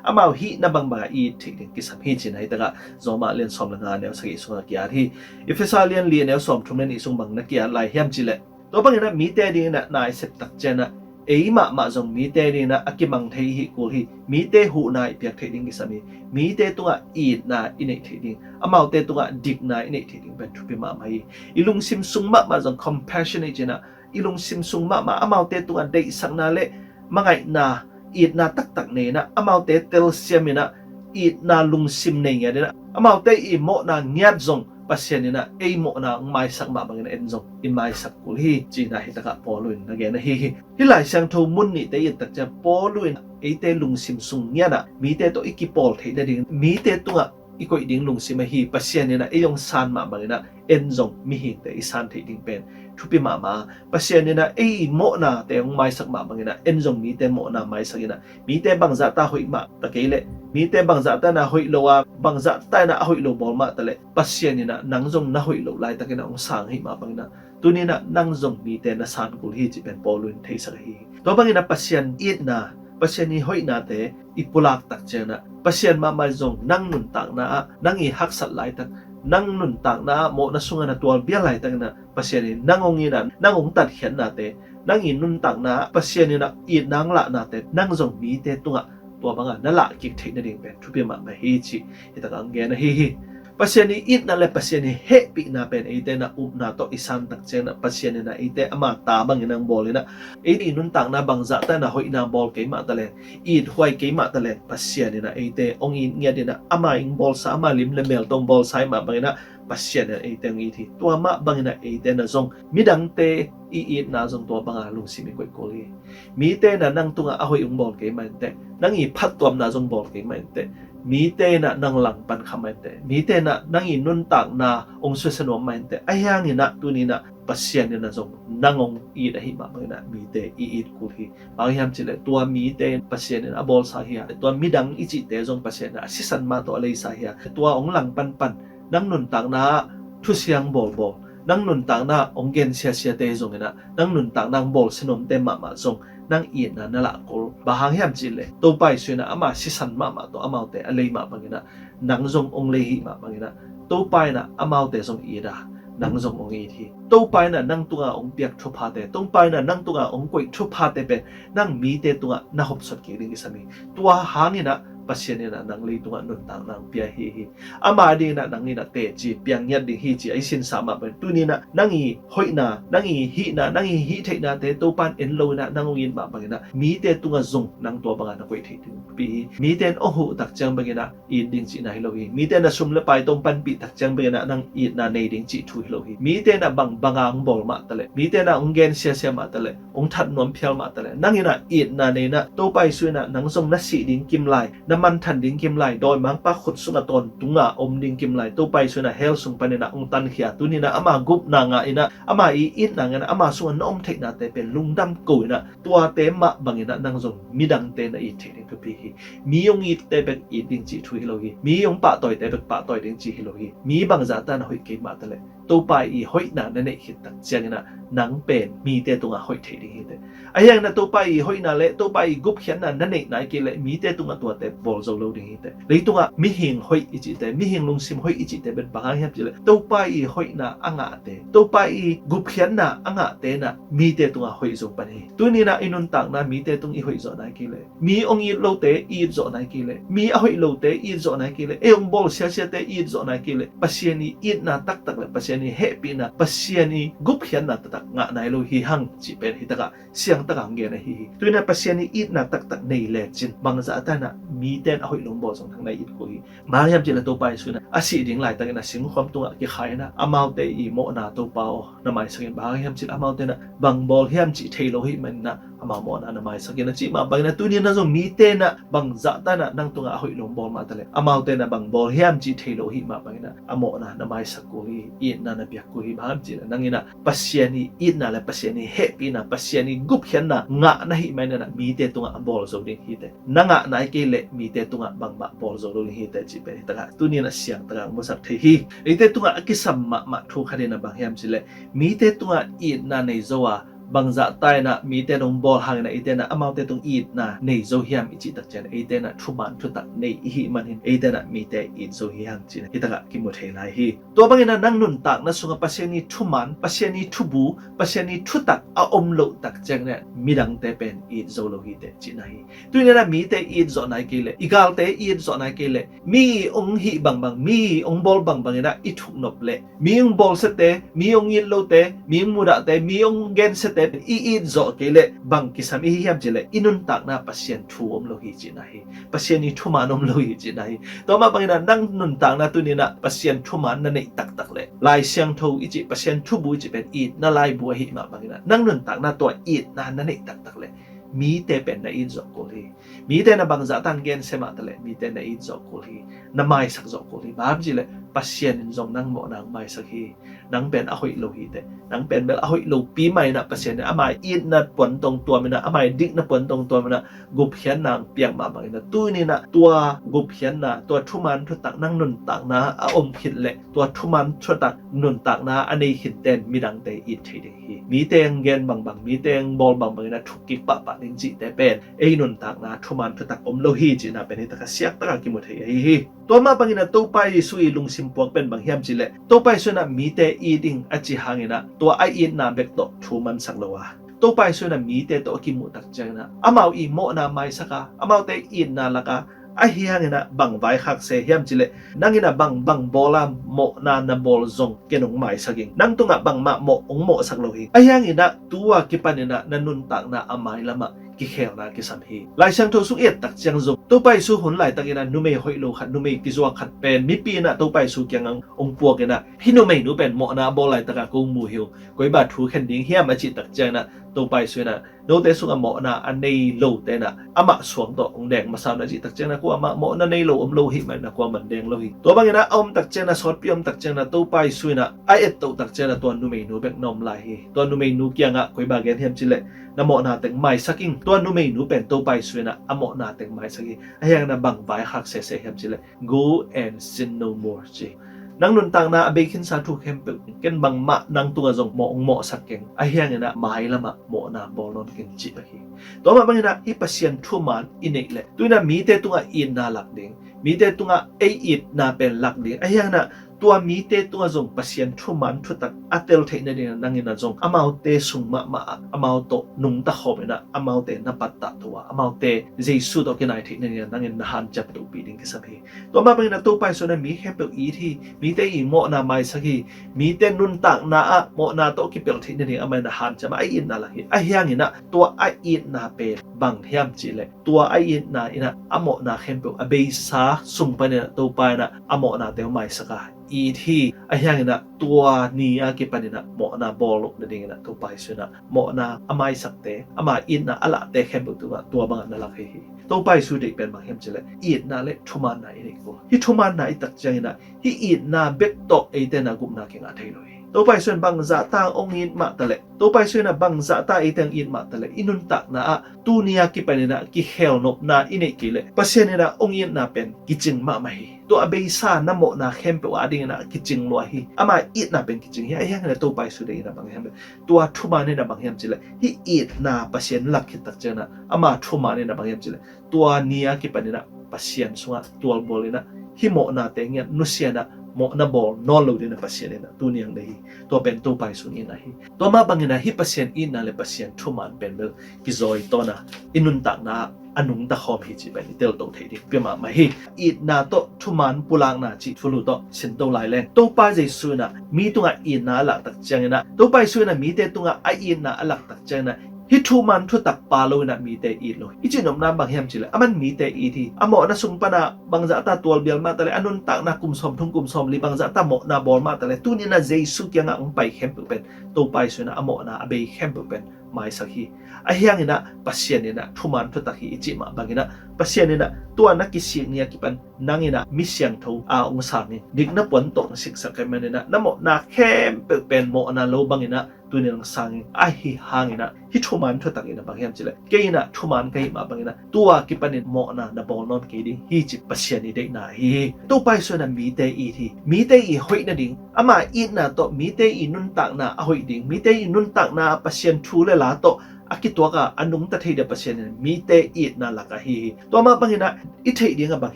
amau hihna bangbang a i it theih ding kisam hi ci-in ah hih takah Roma lian sawm le nga neu sagih sungah ki-at hi. Efesa lian li neu sawm thum le nih sung bang na ki-at lai hiam cih leh, tua bangin ah mite dingin ah na i sep tak ciangin ah ei mahmah zong mite dingin ah a kimang thei i hi kul hi. Mite huhna i piak theih ding kisam hi. Mite tungah itna i neih theih ding, amaute tungah dikna i neih theih ding pen thupi mahmah hi. I lungsim sung mahmah zong compassion i ci-in ah i lungsim sung mahmah amaute tungah deihsakna le mangaihna, itna taktak nei in ah amaute telsiam in ah itna lungsim nei ngiat in ah amaute i mawhna ngiat zong Pasian in ah ei mawhna hong maisak mah bangin ah en zong i maisak kul hi ci-in ah hih takah Paul in na gen ahi hi. Hih Lai Siangtho mun nihte i et tak ciang Paul in eite lungsim sung ngiat ah mite tawh i kipawl theih nading, mite tungah i koih ding lungsim ahi Pasian in ah ei hong san mah bangin ah en zong mihingte i san theih ding pen thupi mahmah. Pasian in ah ei mawhnate hong maisak mah bangin ah en zong mite mawhna maisak in ah, mite bangzahta hoih mah ta kei leh, mite bangzahta in ah hoih lo a, bangzahta in ah a hoih lo bawl mah ta leh, Pasian in ah nang zong na hoih loh laitakin ah hong sang hi mah bangin ah tuni in ah nang zong mite na san kul hi cih pen Paul in theisak ahi hi. Tua bangin ah Pasian itna, Pasian i hoihnate i pulak tak ciangin ah Pasian mahmah zong nang nuntakna ah, nang i haksat laitak, nang nuntakna ah mawhna sungah na tualbial laitakin ah Pasian in nang hong it a, nang hong tatkhiatnate, nang i nuntakna ah Pasian in ah itna hong lahnate nang zong mite tungah tua bangah na lahkik theih nading pen thupi mahmah hi cih hih takah hong gen ahi hi. Pasian i itna le Pasian i hehpihna pen eite in ah upna tawh i san tak ciangin ah Pasian in ah eite ama ta bangin hong bawl in ah, eite i nuntakna bangzahta in ah hoihna bawl kei mah ta leng, ithuai kei mah ta leng, Pasian in ah eite hong it ngiat in ah ama i hong bawlsa, ama lim le mel tawh hong bawlsa hi mah bangin ah Pasian in ah eite hong it hi. Tua mah bangin ah eite in ah zong midangte i itna zong tua banga lungsim i koih kul hi. Mite in ah nang tungah a hoih hong bawl kei mah inteh, nang i phattuamna zong bawl kei mah inteh, mite in ah nang langpan kha mah inteh, mite in ah nang i nuntakna hong susia nuam mah inteh, ahi hangin ah tuni in ah Pasian in ah zong nang hong it ahi mah bangin ah mite i it kul hi. Bang hiam cih leh tua mite in Pasian in a bawlsa hi a, tua midang i cihte zong Pasian in a sisan mah tawh a leisa hi a, tua hong langpan pan nang nuntakna ah thusia hong bawlbawl, nang nuntakna ah hong gen siasiate zongin ah, nang nuntakna hong bawlsia nuamte mahmah zong nang itna na lah kul. Bang hang hiam cih leh Topa Jesu in ah ama sisan mahmah tawh amaute a lei mah bangin ah nang zong hong lei hi mah bangin ah Topa in ah amaute zong it a, nang zong hong it hi. Topa in ah nang tungah hong piak thuphate, Topa in ah nang tungah hong koih thuphate pen nang mite tungah na hopsot kik ding kisam hi. Tua hangin ah Pasian in ah nang leitungah nuntakna hong pia hi hi. Ama dingin ah nang in ah teci piang ngiat ding hi ci a i sinsa mah pen, tuni in ah nang i hoihna, nang i hihna, nang i hih theihnate Topa in en lo in ah nang hong it mah bangin ah mite tungah zong nang tua bangah na koih thei ding thupi hi. Mite in hong huh tak ciang bangin ah it ding cihna hi lo hi. Mite in ah sum le pai tawh hong panpih tak ciang bangin ah nang itna nei ding cih thu hi lo hi. Mite in ah bang banga hong bawl mah taleh, mite in ah hong gen siasia mah taleh, hong that nuam phial mah taleh, nang in ah itna nei in ah Topa Jesu in ah nang zong na sih ding kim lai, na manthan ding kim lai, dawimangpa khut sungah tawntunga om ding kim lai, Topa Jesu in ah hell sung panin ah hong tankhia, tuni in ah ama gupna ngah in ah ama i itna ngah in ah ama sungah na om theihnate pen lungdam ko in ah tuate mah bangin ah nang zong midangte na it thei ding thupi hi. Mi hong itte bek it ding cih thu hi lo hi. Mi hong pahtawite bek pahtawi ding cih hi lo hi. Mi bangzahta na hoih kei mah taleh, Topa i hoihna na neih khit tak ciangin ah nang pen mite tungah hoih thei ding hi teh. Ahi hangin ah Topa i hoihna le Topa i gupkhiatna na neih nai kei leh mite tungah tuate bawl zo lo ding hi teh. Leitungah mihing hoih i cihte, mihing lungsim hoih i cihte pen bang hang hiam cih leh Topa i hoihna a ngahte, Topa i gupkhiatna a ngahte in ah mite tungah hoih zo pan hi. Tuni in ah i nuntakna mite tung i hoih zawh nai kei leh, mi hong it lote i it zawh nai kei leh, mi a hoih lote i it zawh nai kei leh, ei hong bawl siasiate i it zawh nai kei leh, Pasian i itna taktak le Pasian i hehpihna, Pasian i gupkhiatna taktak ngah nai lo hi hang cih pen hi takah siangtakah hong gen ahi hi. Tuni in ah Pasian i itna taktak nei lecin bangzahta in ah mite in a hoih lo hong bawl zong nang na it kul hi. Bang hang hiam cih leh Topa Jesu in ah a sih ding laitakin ah singkhuam tungah kikhai in ah amaute i mawhna Topa aw na maisak in, bang hang hiam cih leh amaute in ah bang bawl hiam cih thei lo ahih manin ah amau mawhna na maisak in a cih mah bangin ah tuni in ah zong mite in ah bangzahta in ah nang tungah a hoih lo hong bawl mah taleh amaute in ah bang bawl hiam cih thei lo ahih mah bangin ah a mawhna na maisak kul hi, itna na piak kul hi. Bang hang hiam cih leh nang in ah Pasian i itna le Pasian i hehpihna, Pasian i gupkhiatna ngah na hih manin ah mite tungah a bawl zo ding hi teh. Na ngah nai kei leh mite tungah bangmah bawl zo lo ding hi teh cih pen hi takah tuni in ah siangtakah hong musak thei hi. Eite tungah a kisam mahmah thu khat in ah bang hiam cih leh, mite tungah itna nei zo a, bangzahta in ah mite in hong bawl hangin ah eite in ah amaute tung itna nei zo hiam i cih tak ciang eite in ah thuman thutak nei i hih man hin eite in ah mite it zo hi hang cih hi takah kimu thei lai hi. Tua bangin ah nang nuntakna sungah Pasian i thuman, Pasian i thubu, Pasian i thutak a om loh tak ciang in ah midangte pen it zo lo hi teh cihna hi. Tuni in ah mite it zawh nai kei leh, i galte it zawh nai kei leh, mi hong hih bangbang, mi hong bawl bangbang in ah i thuknop leh, mi hong bawlsiate, mi hong it lote, mi hong mudahte, mi hong gensiate i it zawh kei leh bang kisam i hi hiam cih leh i nuntakna Pasian thu om lo hi cihna hi. Pasian i thuman om lo hi cihna hi. Tua mah bangin ah nang nuntakna tuni in ah Pasian thuman na neih taktak leh, Lai Siangtho i cih Pasian thubu i cih pen itna laibu ahih mah bangin ah nang nuntakna tua itna na neih taktak leh mite pen na it zawh kul hi. Mite in ah bangzahta in gensia mah taleh mite na it zawh kul hi. Na maisak zawh kul hi. Bang hang hiam cih leh Pasian in zong nang mawhna hong maisak hi. Nang pen a hoih lo hi teh. Nang pen bel a hoih lopi mah in ah Pasian in ama itna puantawng tuam in ah, ama dikna puantawng tuam in ah gupkhiatna hong piak mah bangin ah tuni in ah tua gupkhiatna, tua thuman thutak nang nuntakna a om khit leh tua thuman thutak nuntakna a nei khinten midangte it thei ding hi. Mite hong gen bangbang, mite hong bawl bangbang in ah thuk kik pahpah ding cihte pen ei nuntakna thuman thutak om lo hi cihna pen hi takah siangtakah kimu thei ahi hi. Tua mah bangin ah Topa Jesu i lungsim puak pen bang hiam cih leh, Topa Jesu in ah mite it ing a ci hangin ah tua a itna bek tawh thu mansak lo a, Topa Jesu in ah mite tawh a kimuh tak ciangin ah amau i mawhna maisak a, amaute itna lak a, ahi hangin ah bang vaikhak se hiam cih leh, nang in ah bang bang bawl a mawhna na bawl zong ken hong maisak ing. Nang tungah bangmah mawh hong mawhsak lo hi. Ahi hangin ah tu a kipanin ah na nuntakna a mailam ah kikhelna kisam hi. Lai Siangtho sung i et tak ciang zong Topa Jesu hun laitakin ah numei hoih lo khat, numei kizuak khat pen mipi in ah Topa Jesu kiangah hong puak in ah, hih numeinu pen mawhna a bawl laitak ah ko mu hi uh, koi bang thu khen ding hiam a cih tak ciangin ah Topa Jesu in ah note sungah mawhna a nei lote in ah amah suang tawh hong deng masa un a cih tak ciangin ah kuamah mawhna nei lo om lo ahih manin ah kuamah deng lo hi. Tua bangin ah a om tak ciangin ah, sawtpi a om tak ciangin ah Topa Jesu in ah a ettoh tak ciangin ah tua numeinu bek na om lai hi. Tua numeinu kiangah koi bang gen hiam cih leh, na mawhna teng maisak ing. Tua numeinu pen Topa Jesu in ah a mawhna teng maisak hi. Ahi hangin ah bang vaikhak sese hiam cih leh, "Go and sin no more," ci. Nang nuntakna a bei khinsa thu khempeuh ken bangmah nang tungah zong mawh hong mawhsak keng. Ahi hangin ah mailam ah mawhna bawl nawn keng cih bek hi. Tua mah bangin ah i Pasian thuman i neih leh, tu in ah mite tungah itna lak ding, mite tungah ei itna pen lak ding, ahi hangin ah tua mite tungah zong Pasian thuman thutak a tel theih nadingin nangin ah zong amaute sung mahmah ah amau tawh nungta khawm in ah amaute na pattah to a, amaute Jesu tawh kinai theih nadingin nangin na hanciam tohpih ding kisam hi. Tua mah bangin ah Topa Jesu in ah mi khempeuh it hi, mite i mawhna maisak hi, mite nuntakna ah mawhna tawh kipelh theih nading amah in ah hanciam a, a itna lak hi. Ahi hangin ah tua a itna pen bang hiam cih leh, tua a itna in ah a mawhna khempeuh a beisa sung panin ah Topa in ah a mawhnate hong maisak a, it hi. Ahi hangin ah tua ni a kipanin ah mawhna bawl loh nadingin ah Topa Jesu in ah mawhna a maisakte, ama itna a lahte khempeuh tungah tua bangah na lak hi hi. Topa Jesu deih pen bang hiam cih leh itna le thumaanna i neih kul. Hih thumaanna i tak ciangin ah hih itna bek tawh eite in ah gupna kingah thei lo hi. Topa Jesu in bangzah ta hong it mah taleh, Topa Jesu in ah bangzah ta eite hong it mah taleh, i nuntakna ah tuni a kipanin ah kikhelnopna i neih kei leh Pasian in ah hong itna pen kicing mahmah hi. Tua a beisa na mawhna khempeuh a dingin ah kicing lua hi. Ama itna pen kicing hi. Ahi hangin ah Topa Jesu deih in ah bang hiam leh, tua thumaan in ah bang hiam cih leh, hih itna Pasian lak khit tak ciangin ah ama thumaan in ah bang hiam cih leh, tua ni a kipanin ah Pasian sungah tualbawl in ah hih mawhnate ngiat nusia in ah mawhna bawl nawn lo dingin ah Pasian in ah tuni hong deih hi. Tua pen Topa Jesu hong itna hi. Tua mah bangin ah hih Pasian itna le Pasian thumaan pen bel kizawi tawn a, i nuntakna ah a nungta khawm hi cih pen i telto theih ding pi mahmah hi. Itna tawh thumaan pulakna cih thulu tawh sinto lai leng, Topa Jesu in ah mi tungah itna a lak tak ciangin ah, Topa Jesu in ah mite tungah a itna a lak tak ciangin ah, hih thumaan thutak pha lo in ah mite it lo hi. I cihnopna bang hiam cih leh, aman mite it hi. A mawhna sung pan ah bangzah ta tualbial mah taleh, a nuntakna kum sawmthum kum sawmli bangzah ta mawhna bawl mah taleh, tuni in ah Jesu kiangah hong pai khempeuh pen Topa Jesu in ah a mawhna a bei khempeuh pen maisak hi. Ahi hangin ah Pasian in ah thumaan thutak hi i cih mah bangin ah, Pasian in ah tua na kisik ni a kipan nang in ah mi siangtho a hong sang ing, dikna puan tawh hong siksak ahih manin ah na mawhna khempeuh pen mawhna lo bangin ah tuni in hong sang ing. Ahi hangin ah hih thumaan thutak in ah bang hiam cih leh, kei in ah thumaan ka hih mah bangin ah tua kipanin mawhna na bawl nawn kei ding hi cih Pasian i deihna hi. Topa Jesu in ah mite it hi. Mite i hoih nading, ama itna tawh mite i nuntakna a hoih ding, mite i nuntakna ah Pasian thu le la tawh a kituak a, a nungta thei ding Pasian in mite itna lak ahi hi. Tua mah bangin ah i theih ding ah bang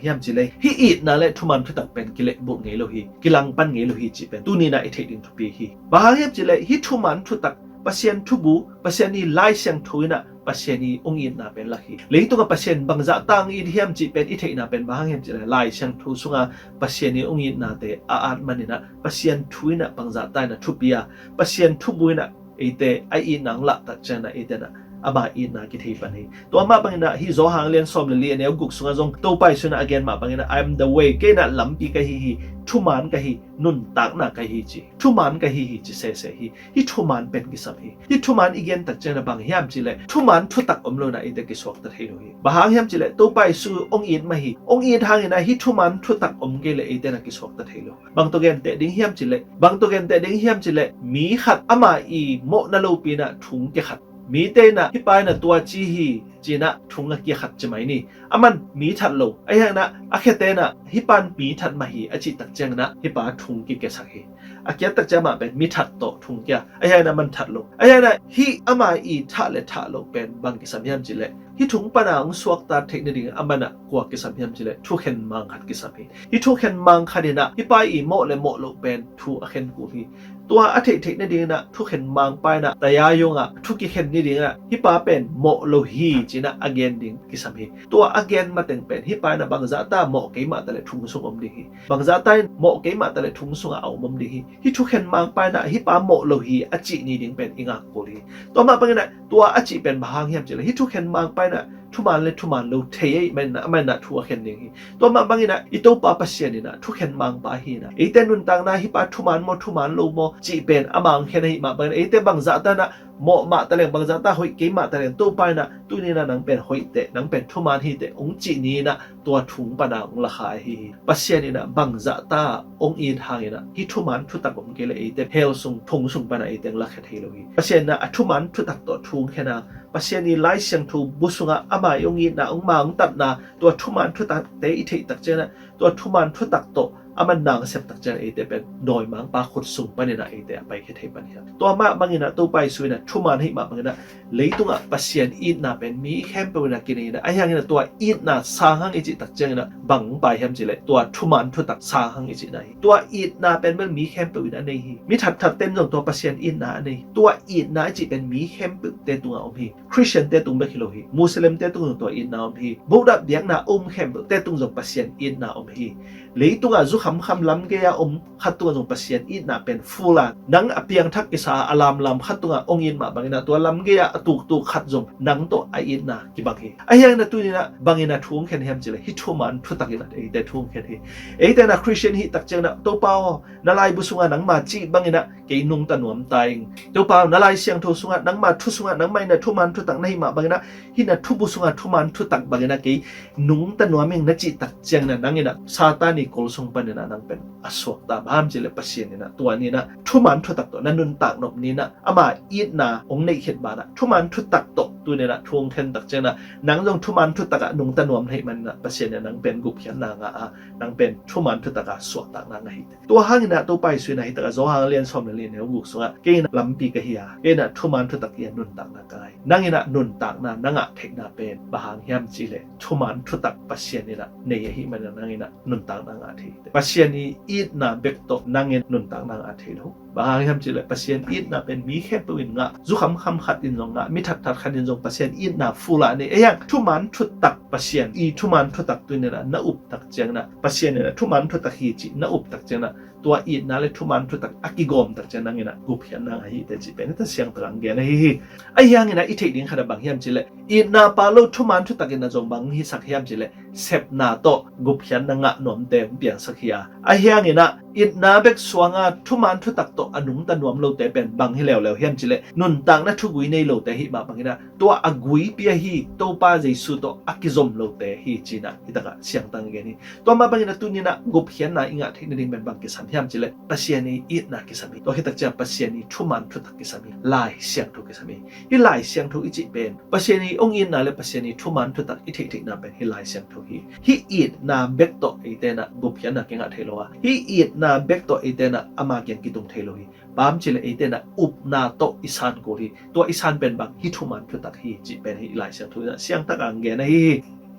hiam cih leh, hih itna le thumaan thutak pen kilehbulh ngei lo hi, kilangpan ngei lo hi cih pen tuni in ah i theih ding thupi hi. Bang hang hiam cih leh, hih thumaan thutak, Pasian thubu, Pasian i Lai Siangtho in ah Pasian i hong itna pen lak hi. Leitungah Pasian bangzah ta hong it hiam cih pen i theihna pen bang hang hiam cih leh, Lai Siangtho sunga Pasian i hong itnate a at manin ah Pasian thu in ah bangzah ta in ah thupi a, Pasian thubu in ah eite a itna hong lah tak ciangin ah eite in ah ama itna kithei pan hi. Tua mah bangin ah hih Johan lian sawm le li, a neu guk sungah zong Topa Jesu in ah a gen mah bangin ah, "I am the way," kei in ah lampi ka hi hi, thumaan ka hi, nuntakna ka hi ci, thumaan ka hi hi ci sese hi. Hih thumaan pen kisam hi. Hih thumaan i gen tak ciangin ah bang hiam cih leh, thumaan thutak om lo in ah eite kisuakta thei lo hi. Bang hang hiam cih leh, Topa Jesu hong it mah hi. Hong it hangin ah hih thumaan thutak om kei leh eite in ah kisuakta thei lo. Bang tawh genteh ding hiam cih leh, bang tawh genteh ding hiam cih leh, mi khat ama i mawhna lopi in ah thu hong kia khat, mite in ah hih pa in ah tua ci hi ci in ah thu hong kia khat ci mai ni. Aman mi that lo, ahi hangin ah a khiate in ah hih pa in mi that mah hi a cih tak ciangin ah hih pa thu hong kikiasak hi. A kiat tak ciang amah pen mi that tawh thu hong kia, ahi hangin ah aman that lo. Ahi hangin ah hih ama i thah le thah loh pen bang kisam hiam cih leh, hih thu hong pan a hong suakta theih nading aman ah kua kisam hiam cih leh, thukhen mang khat kisam hi. Hih thukhen mang khat in ah hih pa i mawh le mawh loh pen thu a khen kul hi. Tua a theih theih nading in ah thukhen mang pa in ah tayayong ah thu kikhen nading in ah hih pa pen mawh lo hi ci in ah a gen ding kisam hi. Tua a gen mateng pen hih pa in ah bangzah ta mawh kei mah taleh thu hong sung om ding hi. Bangzah ta in mawh kei mah taleh thu hong sungah a om om ding hi. Hih thukhen mang pa in ah hih pa mawh lo hi a cih ni ding pen i ngak kul hi. Tua mah bangin ah tua a cih pen bang hang hiam cih leh, hih thukhen mang pa in ah thumaan le thumaan lo thei ahih manin ah, amah in ah thu a khen ding hi. Tua mah bangin ah i Topa Pasian in ah thukhen mang pa hi in ah, eite nuntakna hih pa thumaan maw thumaan lo maw cih pen amah hong khen ahih mah bangin ah, eite bangzah ta in ah mawh mah taleng, bangzah ta hoih kei mah taleng, Topa in ah tuni in ah nang pen hoih teh, nang pen thumaan hi teh hong cih ni in ah tua thu hong pan a hong la kha ahi hi. Pasian in ah bangzah ta hong it hangin ah hih thumaan thutak om kei leh eite hell sung, thong sung pan ah eite hong lakhia thei lo hi. Pasian in ah a thumaan thutak tawh thu hong khen a, Pasian i Lai Siangtho bu sungah ama i hong itna, hong ma, hong tatna, tua thumaan thutakte i theih tak ciangin ah tua thumaan thutak tawh Aman nang a sep tak ciang eite pen dawimangpa khut sung panin ah eite a paikhia thei pan hiam? Tua mah bangin ah Topa Jesu in ah thuman ahih mah bangin ah leitungah Pasian itna pen mi khempeuh in ah kinei in ah, ahi hangin ah tua itna sang hang i cih tak ciangin ah bang pai hiam cih leh tua thuman thutak sang hang i cihna hi. Tua itna pen bel mi khempeuh in a nei hi. Mi thatthat ten zong tua Pasian itna a nei hi. Tua itna i cih pen mi khempeuhte tungah om hi. Khristiante tung bek hi lo hi. Muslimte tung zong tua itna om hi. Buddha biakna um khempeuhte tung zong Pasian itna om hi. Leitungah zu khamkham lamgei-a om khat tungah zong Pasian itna pen full a, nang a piangthak kisa a lamlam khat tungah hong it mah bangin ah tua lamgei-a a tuktuk khat zong nang tawh a itna kibang hi. Ahi hangin ah tuni in ah bangin ah thu hong khen hiam cih leh hih thuman thutak in ah eite thu hong khen hi. Eite in ah Khristian hih tak ciangin ah Topa aw, na laibu sungah nangma cih bangin ah kei nungta nuam ta ing. Topa aw, na Lai Siangtho sungah, nangma thu sungah, nangmah in ah thuman thutak na hih mah bangin ah hih na thubu sungah thuman thutak bangin ah kei nungta nuam ing na cih tak ciangin ah nang in ah Satan i kol sung panin ah nang pen a suakta. Bang hiam cih leh Pasian in ah tua ni in ah thuman thutak tawh na nuntak nop ni in ah ama itna hong neih khit banah thuman thutak tawh tuni in ah thu hong khen tak ciangin ah nang zong thuman thutak ah nungta nuam na hih manin ah Pasian in ah nang pen gupkhiatna ngah a, nang pen thuman thutak ah suahtakna ngah hi. Tua hangin ah Topa Jesu in ah hih takah Johan lian sawm le li neu guk sungah kei in ah lampi ka hi a, kei in ah thuman thutak hi a, nuntakna ka ngah hi. Nang in ah nuntakna na ngah theihna pen bang hang hiam cih leh thuman thutak Pasian in ah nei ahih manin ah nang in ah nuntakna ngah thei hi. Pasian i itna bek tawh nang in nuntakna ngah thei lo. Bang hang hiam cih leh Pasian itna pen mi khempeuh in ngah, zu khamkham khat in zong ngah, mi thatthat khat in zong Pasian itna full a nei. Ahi hang thuman thutak, Pasian i thuman thutak tuni in ah na up tak ciangin ah, Pasian in ah thuman thutak hi cih na up tak ciangin ah tua itna le thuman thutak a kigawm tak ciang nang in ah gupkhiatna ngah hi teh cih pen hih tak siangtak ah hong gen ahi hi. Ahi hangin ah i theih ding khat ah bang hiam cih leh itna pha lo thuman thutak in ah zong bang hisak hiam cih leh sepna tawh gupkhiatna ngah nuamte hong piangsak hi a. Ahi hangin ah itna bek suang a thuman thutak tawh a nungta nuam lote pen bang hi leuleu hiam cih leh nuntakna thugui nei lote ahih mah bangin ah tua a guipi ahi Topa Jesu tawh a kizom lote hi ci-in ah hih takah siangtak in gen hi. Tua mah bangin ah tuni in ah gupkhiatna i ngah theih nading pen bang kisam hiam cih leh Pasian i itna kisam hi. Tua khit tak ciang Pasian i thuman thutak kisam hi. Lai Siangtho kisam hi. Hih Lai Siangtho i cih pen Pasian i hong itna le Pasian i thuman thutak i theihtheihna pen hih Lai Siangtho hi. Hih itna bek tawh eite in ah gupkhiatna kingah thei lo a, hih itna bek tawh eite in ah ama kiang kitung thei lo hi. Bang hiam cih leh eite in ah upna tawh i san kul hi. Tua i san pen bang, hih thuman thutak hi cih pen hih Lai Siangtho in ah siangtak ah hong gen ahi hi.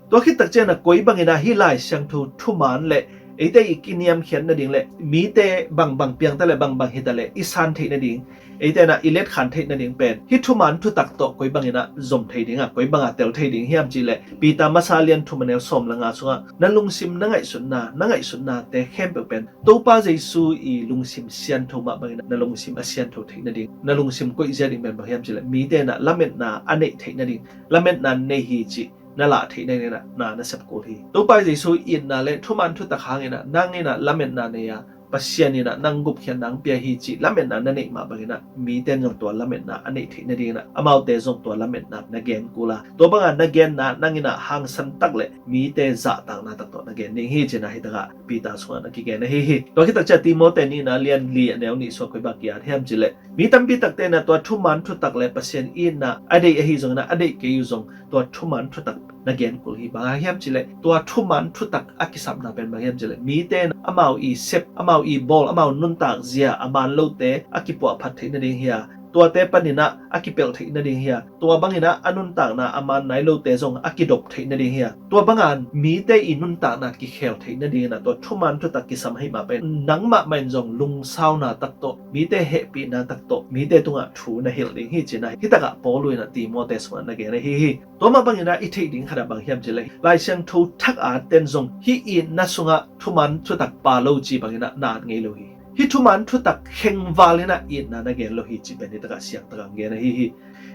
Tua khit tak ciang ah koi bangin ah hih Lai Siangtho thuman le eite i kiniamkhiat nading le mite bangbang piang ta leh bangbang hi ta leh i san theih nading, eite in ah i letkhan theih nading pen hih thuman thutak tawh koi bangin ah zom thei ding a, koi bang a tel thei ding hiam cih leh Peter masa lian thum a neu sawm le nga sungah na lungsim, na ngaihsutna, na ngaihsutnate khempeuh pen Topa Jesu i lungsim siangtho mah bangin ah na lungsim a siangtho theih nading, na lungsim koihzia ding pen bang hiam cih leh mite in ah lametna a neih theih nading, lametna nei hi cih na lah theih nading in ah na na sep kul hi. Topa Jesu itna le thuman thutak hangin ah nang in ah lametna nei a, Pasian in ah nang gupkhiatna hong pia hi cih lametna na neih mah bangin ah mite in zong tua lametna a neih theih nading in ah amaute zong tua lametna na gen kul a, tua bang a na genna nang in ah hangsan tak le mite zahtakna tak tawh na gen ding hi ci-in ah hih takah Peter sungah na kigen ahi hi. Tua khit tak ciang Timoti nihna lian li a neu nih sungah koi bang ki-at hiam cih leh mi tampi takte in ah tua thuman thutak le Pasian itna a deih ahi zongin ah a deih kei uh zong tua thuman thutak na gen kul hi. Bang hang hiam cih leh tua thuman thutak a kisapna pen bang hiam cih leh mite in amau i sep, amau i bawl, amau nuntak zia a man lote a kipuahphat theih nading hi a, tuate panin ah a kipelh theih nading hi a, tua bangin ah a nuntakna a man nai lote zong a kidop theih nading hi a, tua bang a mite i nuntakna kikhel theih nading in ah tua thuman thutak kisam ahih mah pen nangmah mah in zong lungsauna tak tawh, mite hehpihna tak tawh mite tungah thu na hilh ding hi ci-in ah hih takah Paul in ah Timoti sungah na gen ahi hi. Tua mah bangin ah i theih ding khat ah bang hiam cih leh Lai Siangtho thak atte in zong hih itna sungah thuman thutak pha lo ci bangin ah na at ngei lo hi. Hih thuman thutak khengval in ah itna na gen lo hi cih pen hih takah siangtak ah hong gen ahi hi.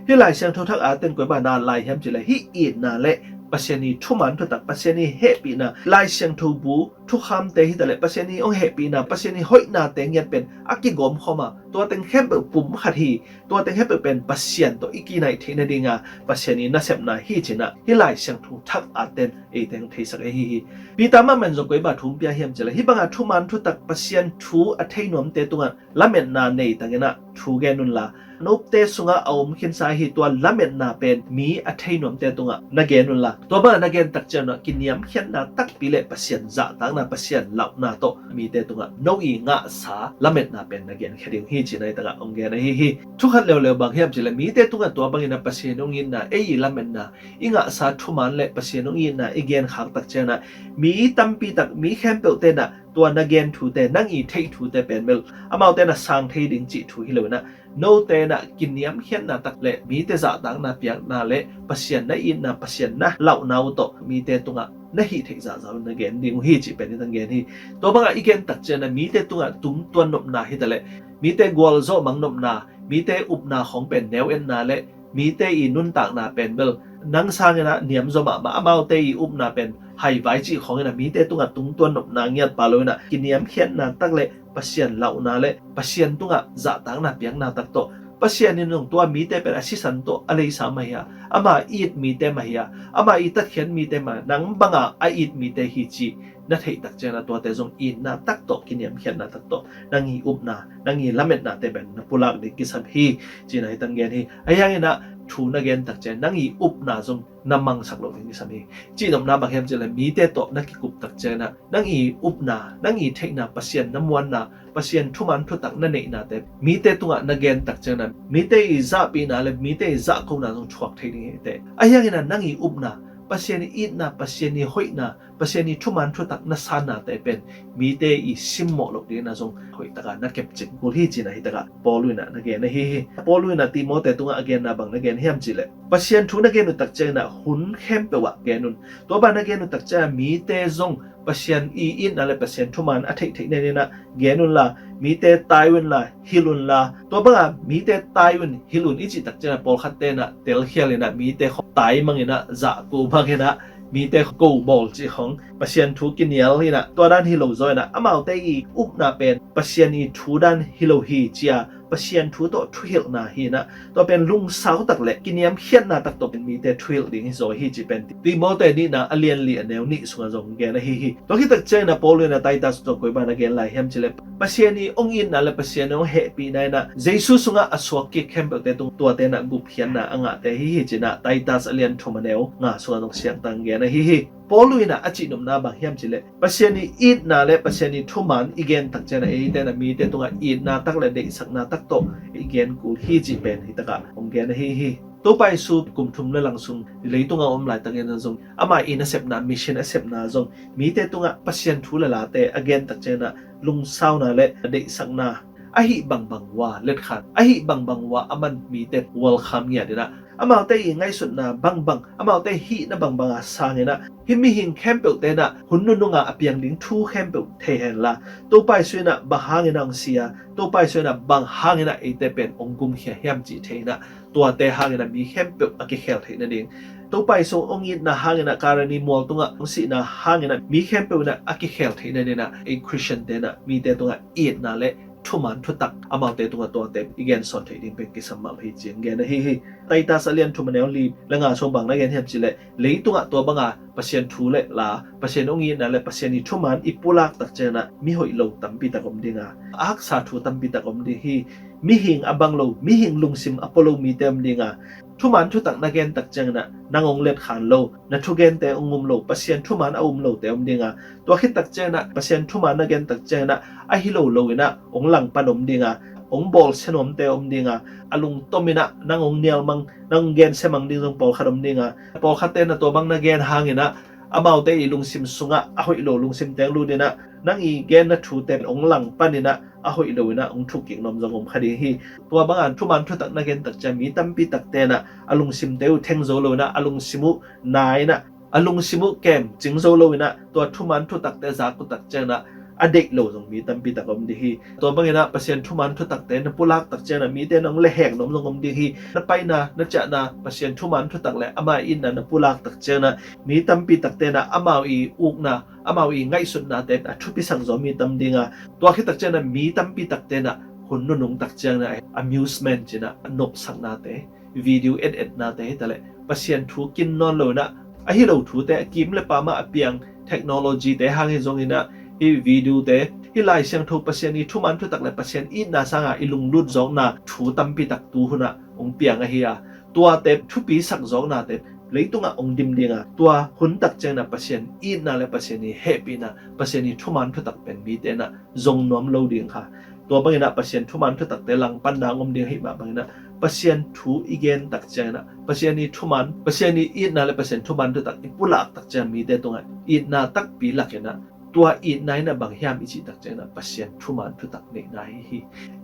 Hih Lai Siangtho thak atte in koi bang na at lai hiam cih leh hih itna le Pasian i thuman thutak, Pasian i hehpihna, Lai Siangtho bu thukhamte hi ta leh Pasian i hong hehpihna, Pasian i hoihnate ngiat pen a kigawm khawm a, tua teng khempeuh pum khat hi. Tua teng khempeuh pen Pasian tawh i kinaih theih nading a Pasian i nasepna hi ci-in ah hih Lai Siangtho thak atte in eite hong theisak ahi hi. Peter mah in zong koi bang thu hong pia hiam cih leh hih bang a thuman thutak, Pasian thu a thei nuamte tungah lametna nei tangin ah thu gen un la, Note sungah a om khinsa hi. Tua lametna pen mi a thei nuamte tungah na gen unla, tua bangah na gen takcianah kiniamkhiatna takpi le Pasian zahtakna, Pasian lauhna tawh mite tungah no i ngahsa lametna pen na genkhia ding hi, ci-in a hi takah hong gen ahi hi. Thukhat leuleu bang hiam cihleh mite tungah tua bangin a Pasian hong itna, ei i lametna, i ngahsa thuman le Pasian hong itna i genkhak takcianah mi tampi tak, mi khempeuh tenah tua na gen thute, nang i theih thute pen bel amaute na sang thei ding cih thu hi loinah, note inah kiniamkhiatna tak le mite zahtakna piakna le Pasian na itna, Pasian na lauhna uh tawh mite tungah na hih theih zahzah uh na gen ding uh hi, cih pen i tang gen hi. Tua bangah i gen takcianah mite tungah tungtuan nopna hitaleh mite gualzawh mang nopna, mite upna khawng pen neu etna le mite i nuntakna pen bel nang sanginah niamzaw mahmah, amaute i upna pen haivai cih khawnginah mite tungah tungtuan nopna ngiatpa loinah kiniamkhiatna tak le Pasian lauhna le Pasian tungah zahtakna piakna tak tawh, Pasian in zong tua mite pen a sisan tawh a leisa mah hi a, ama it mite mah hi a, ama i tatkhiat mite mah, nang banga a it mite hi ci na theih takcianah tuate zong itna tak tawh, kiniamkhiatna tak tawh nang i upna, nang i lametnate pen na pulak ding kisam hi, ci-in a hi tang gen hi. Ahi hanginah thu na gen takcian nang i upna zong na mangsak loh ding kisam hi. Cihnopna bang hiam cihleh mite tawh na kikup takcianah nang i upna, nang i theihna, Pasian na muanna, Pasian thuman thutak na neihnate mite tungah na gen takcianah mite i zahpihna le mite i zahkona zong thuak thei ding hi teh. Ahi hanginah nang i upna, Pasian i itna, Pasian i hoihna, Pasian i thuman thutak na sannate pen mite i simmawh loh dinginah zong hoihtaka na kepcing kul hi, ci-in a hi takah Paul inah na gen ahi hi. Paul inah Timote tungah a genna bang na gen hiam cihleh Pasian thu na gen uh takcianginah hun khempeuh ah gen un. Tua bang na gen uh takcianah mite zong Pasian i itna le Pasian thuman a theihtheih nadinginah gen unla, mite tai unla, hilh unla. Tua banga mite tai un, hilh un i cih takcianah pawlkhat tenah telkhial inah mite khawng tai manginah, zahko manginah, mite ko bawl cih khawng, Pasian thu kinial inah, tua dan hi lo zaw inah amaute i upna pen Pasian i thu dan hi lo hi, ci-a Pasian thu tawh thuhilhna hi inah, tua pen lungsau tak le kiniamkhiatna tak tawh pen mite thuhilh ding hi zaw hi, cih pen Timote nihna a lian li a neu nih sungah zong gen ahi hi. Tua khit takcianginah Paul inah Titus tawh koi bang na gen lai hiam cihleh Pasian i hong itna le Pasian i hong hehpihna inah Jesu sungah a suak kik khempeuhte tung tuate inah gupkhiatna a ngahte ahi hi, ci-inah Titus a lian thum a neu nga sungah zong siangtang gen ahi hi. Paul inah a cihnopna bang hiam cihleh Pasian i itna le Pasian i thuman i gen takcianah eite inah mite tungah itna tak le deihsakna tak tawh i gen kul hi, cih pen hi takah hong gen ahi hi. Topa Jesu kum thum le lang sung leitungah a om laitakinah zong ama i nasepna, mission a sepna zong mite tungah Pasian thu le late a gen takcianah lungsauna le deihsakna, ahi bangbang uh a letkhan, ahi bangbang uh a a man mite welcome ngiat inah, amaute i ngaihsutna bangbang, amaute hihna bangbanga sanginah hih mihing khempeuh tenah hun nununga a piang ding thu khempeuh thei henla, Topa Jesu inah bang hanginah hong si a, Topa Jesu inah bang hanginah eite pen hong gumkhia hiam cih thei inah, tuate hanginah mi khempeuh a kikhel theih nading, Topa Jesu hong itna hanginah Kalvari mual tungah hong sihna hanginah mi khempeuh inah a kikhel theih nadinginah ei Khristian tenah mite tungah itna le thuman thutak amaute tungah tuate i gensawn theih ding pen kisam mah hi, ci-in gen ahi hi. Titus a lian thum a neu li le nga sung bang na gen hiam cihleh leitungah tua banga Pasian thu le la, Pasian hong itna le Pasian i thuman i pulak takcianginah mihoih lo tampi tak om dinga, a haksa thu tampi tak om ding hi. Mihing a bang lo, mihing lungsim a pua lo mite om dinga, thuman thutak na gen takcianginah nang hong letkhan lo, na thugente hong um lo, Pasian thuman a um lote om dinga, tua khit takcianginah Pasian thuman na gen takcianginah ahi lo loinah hong langpan om dinga, hong bawlsia nuamte om dinga, a lungtominah nang hong nialmang, nang hong gensia mang ding zong pawlkhat om dinga, pawlkhatte na tua bang na gen hanginah amaute i lungsim sungah a hoih lo lungsim teng lut inah nang i genna thute hong langpan inah a hoih lo inah hong thukkik nuam zong om kha ding hi. Tua banga thuman thutak na gen takciang mi tampi takte inah a lungsimte uh theng zo lo inah, a lungsim uh na inah, a lungsim uh kemcing zo lo inah tua thuman thutakte zak uh takcianginah a deih lo zong mi tampi tak om ding hi. Tua banginah Pasian thuman thutakte na pulak takcianginah mite nong lehhek nuam zong om ding hi. Na paina, na ciahna, Pasian thuman thutak le ama itna na pulak takcianginah mi tampi takte inah amau i ukna, amau i ngaihsutnate a thupisak zaw mi tam dinga, tua khit takcianginah mi tampi takte inah hun nunung takcianginah amusement cinah a nopsaknate, video et-etnate hitaleh Pasian thu kin nawn lo inah, ahi lo thute a kim le pamah a piang technology te hang hi zonginah, hih video te, Hih Lai Siangtho Pasian i thuman thutak le Pasian itna sanga i lunglut zawkna thu tampi tak tu hunah hong piang ahi a, tuate thupi sak zawknate leitungah hong dim dinga, tua hun tak ciangin ah Pasian itna le Pasian i hehpihna, Pasian i thuman thutak pen mite in ah zong nuam lo ding kha. Tua bangin ah Pasian thuman thutakte langpanna hong om ding ahih mah bangin ah Pasian thu i gen tak ciangin ah Pasian i thuman, Pasian i itna le Pasian thuman thutak i pulak tak ciangin mite tungah itna takpi lakin ah tua itna in ah bang hiam i cih tak ciangin ah Pasian thuman thutak neihna hi hi.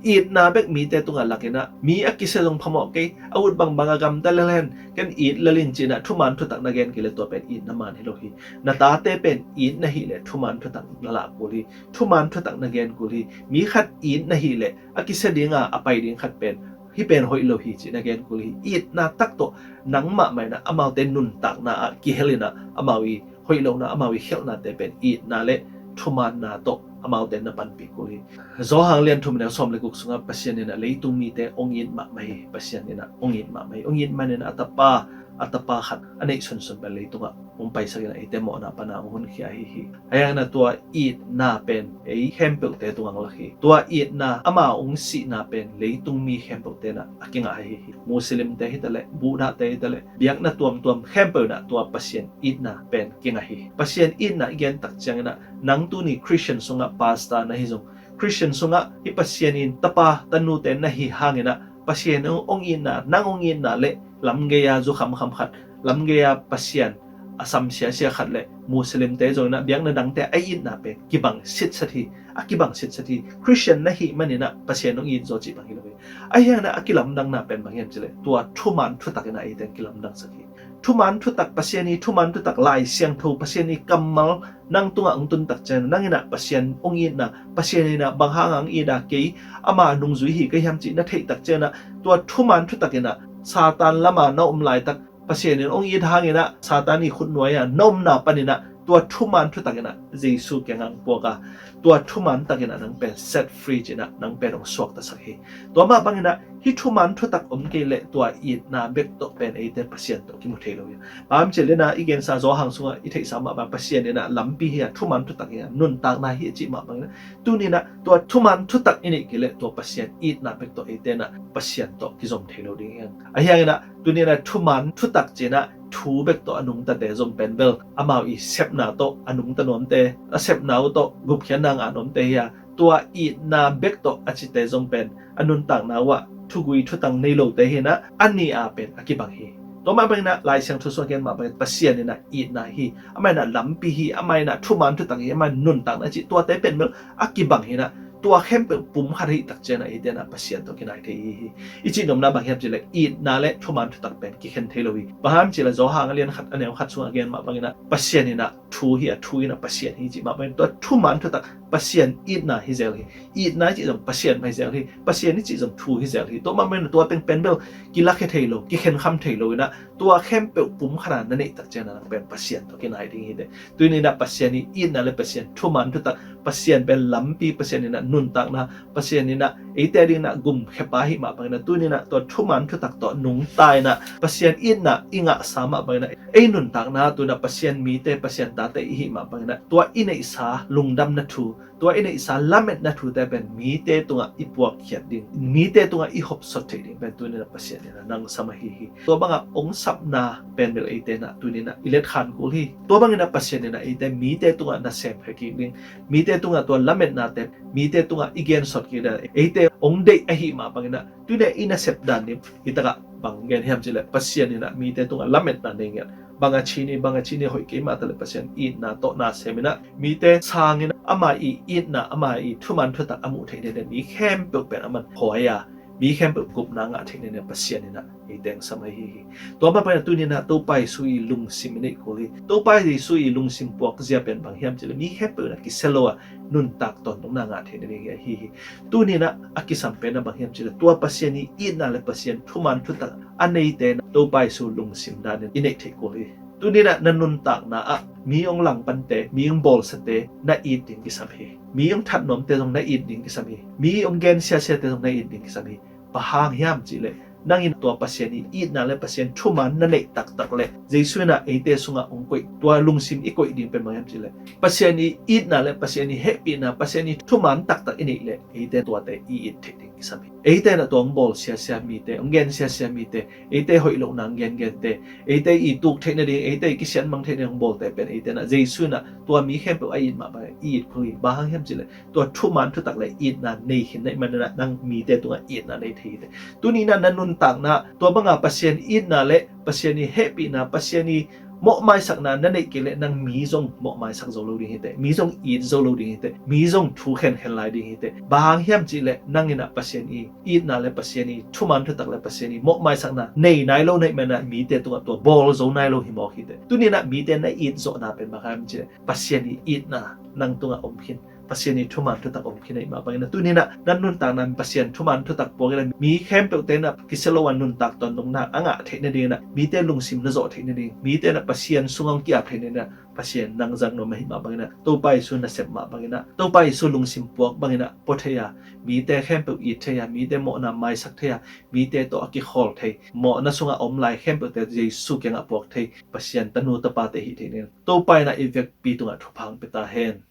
Itna bek mite tungah lakin ah mi a kisia zong phamawh kei, a ut bangbang a gamta lel hen, ken it lel ing ci-in ah thuman thutak na gen kei leh tua pen itna man hi lo hi. Na tate pen it na hih leh thuman thutak na lah kul hi. Thuman thutak na gen kul hi. Mi khat it na hih leh a kisia dinga a pai ding khat pen hih pen hoih lo hi ci na gen kul hi. Itna tak tawh nangmah mah in ah amaute nuntakna ah kihel in ah amau i hoih lohna, amau i khialhnate pen itna le thumanna tawh amaute na panpih kul hi. Johan lian thum neu sawm le guk sungah Pasian in ah leitung mite hong it mahmah hi. Pasian in ah hong it mahmah hi. Hong it manin ah a tapa, a tapa khat a neih sunsun pen leitungah hong paisak in ah eite mawhna pana hong honkhia ahi hi. Ahi hangin ah tua itna pen ei khempeuhte tungah lak hi. Tua itna, ama hong sihna pen leitung mi khempeuhte in ah a kingah ahi hi. Muslimte hi ta leh, Buddhate hi ta leh, biakna tuamtuam khempeuh in ah tua Pasian itna pen kingah hi. Pasian itna i gen tak ciangin ah nang tuni Christian sungah pastor na hi zong, Christian sungah i Pasian in tapa tanute na hi hangin ah Pasian hong itna, nang hong itna le lamgei-a zu khamkham khat, lamgei-a Pasian a sam siasia khat le Muslimte zong in ah biakna dangte a itna pen kibang sitset hi. A kibang sitset hi. Christian na hih manin ah Pasian hong it zaw cih bang hi lo hi. Ahi hangin ah a kilamdanna pen bang hiam cih leh tua thuman thutak in ah eite kilamdangsak hi. Thuman thutak, Pasian i thuman thutak, Lai Siangtho, Pasian i kammal nang tungah hong tun tak ciangin nang in ah Pasian hong itna, Pasian in ah bang hanga hong it a, kei ama nungzui hi ka hiam cih na theih tak ciangin ah tua thuman thutak in ah Satan lama na om laitak Pasian in hong it hangin ah Satan i khutnuai-a na omna panin ah tua thuman thutak in ah Jesu kiangah hong puak a, tua thuman tak in ah nang pen set free ci-in ah nang pen hong suaktasak hi. Tua mah bangin ah hih thuman thutak om kei leh tua itna bek tawh pen eite Pasian tawh kimu thei lo hi. Bang hiam cih leh na i gensa Johan sungah i theihsa mah bang Pasian in ah lampi hi a, thuman thutak hi a, nuntakna hi a cih mah bangin ah tuni in ah tua thuman thutak i neih kei leh tua Pasian itna bek tawh eite in ah Pasian tawh kizom thei lo ding hi. Ahi hangin ah tuni in ah thuman thutak ci-in ah thu bek tawh a nungtate zong pen bel amau i sepna tawh a nungta nuamte, a sepna uh tawh gupkhiatna ngah nuamte hi a, tua itna bek tawh a cite zong pen a nuntakna uh ah thugui thutang nei lote hi in ah a nih a pen a kibang hi. Tua mah bangin ah Lai Siangtho sung a gen mah bangin Pasian in ah itna hi, amah in ah lampi hi, amah in ah thuman thutak hi, amah in nuntakna cih tuate pen bel a kibang hi in ah tua khempeuh pum khat ahih tak ciangin ah eite in ah Pasian tawh kinai thei hi hi. I cih nopna bang hiam cih leh itna le thuman thutak pen kikhen thei lo hi. Bang hiam cih leh Johan a lian khat a neu khat sungah a gen mah bangin ah Pasian in ah thu hi a, thu in ah Pasian hi cih mah bangin tua thuman thutak Pasian itna hi zel hi. Itna i cih zong Pasian mah hi zel hi. Pasian i cih zong thu hi zel hi. Tua mah bangin ah tua pen pen bel kilakhia thei lo, kikhenkham thei lo in ah tua khempeuh pum khat a na neih tak ciangin ah nang pen Pasian tawh kinai ding hi teh. Tuni in ah Pasian i itna le Pasian thuman thutak, Pasian pen lampi, Pasian in ah nuntakna, Pasian in ah eite ading in ah gumkhiapa ahih mah bangin ah tuni in ah tua thuman thutak tawh nungta in ah Pasian itna i ngahsa mah bangin ah ei nuntakna tuni in ah Pasian mite, Pasian tate i hih mah bangin ah tua i neihsa lungdamna thu, tua i neihsa lametna thute pen mite tungah i puakkhiat ding, mite tungah i hopsot theih ding pen tuni in ah Pasian in ah nang sam ahi hi. Tua bangah hong sapna pen bel eite in ah tuni in ah i letkhan kul hi. Tua bangin ah Pasian in ah eite mite tungah nasem khia kik ding, mite tungah tua lametnate mite tungah i gensot kik ding, eite hong deih ahih mah bangin ah tuni in ah i nasep dan dim hi takah bang gen hiam cih leh Pasian in ah mite tungah lametna nei ngiat, bang a ci ni, bang a ci ni, hoih kei mah ta leh Pasian itna tawh nasem in ah mite sangin ama i itna, ama i thuman thutak a muh theih ni le mi khempeuh pen aman huai a, mi khempeuh gupna ngah theih ni le Pasian in ah eite hong sam ahi hi. Tua mah bangin ah tuni in ah Topa Jesu i lungsim i neih kul hi. Topa Jesu i lungsim puakzia pen bang hiam cih leh mi khempeuh in ah kisia lo a nuntak tawntungna ngah theih ni ding hi ahi hi. Tuni in ah a kisam pen ah bang hiam cih leh tua Pasian i itna le Pasian thuman thutak a neite in ah Topa Jesu lungsim danin i neih theih kul hi. Tuni in ah na nuntakna ah mi hong langpante, mi hong bawlsiate na it ding kisam hi. Mi hong that nuamte zong na it ding kisam hi. Mi hong gen siasiate zong na it ding kisam hi. Bang hang hiam cih leh Nang in tua Pasian i itna le Pasian thuman na neih taktak le Jesu in ah eite sungah hong koih, tua lungsim i koih ding pen bang hiam cih leh Pasian i itna le Pasian i hehpihna, Pasian i thuman taktak i neih leh eite tuate i it theih ding kisam hi. Eite in ah tua hong bawl siasia mite, hong gen siasia mite, eite hoih lohna hong gengente, eite i tuk theih nading, eite i kisianmang theih nading hong bawlte pen eite in ah Jesu in ah tua mi khempeuh a it mah bangin i it kul hi. Bang hang hiam cih leh tua thuman thutak le itna nei khin na hih manin ah nang mite tungah itna nei thei hi teh. Tuni in ah na nuntakna tua banga Pasian itna le Pasian i hehpihna, Pasian i mawhmaisakna na neih kei leh nang mi zong mawhmaisak zo lo ding hi teh, mi zong it zo lo ding hi teh, mi zong thu khenkhen lai ding hi teh. Bang hang hiam cih leh nang in ah Pasian i itna le Pasian i thuman thutak le Pasian i mawhmaisakna nei nai lo na hih manin ah mite tungah tua bawl zo nai lo hi mawk hi teh. Tuni in ah mite na it zawhna pen bang hiam cih leh Pasian i itna nang tungah om khin, Pasian i thuman thutak om khin ahih mah bangin ah tuni in ah na nuntakna Pasian thuman thutak puak in ah mi khempeuhte in ah kisia lo a nuntak tawntungna a ngah theih nading in ah mite lungsim na zawh theih nading, mite in ah Pasian sungah hong ki-ap theih nading in ah Pasian nang zang nuam ahih mah bangin ah Topa Jesu nasep mah bangin ah Topa Jesu lungsim puak bangin ah pua thei a, mite khempeuh it thei a, mite mawhna maisak thei a, mite tawh a kikhawl thei, mawhna sungah om lai khempeuhte Jesu kiangah puak thei Pasian tanu tapate hih theih nading Topa in ah i vekpi tungah thupha hong pia ta hen.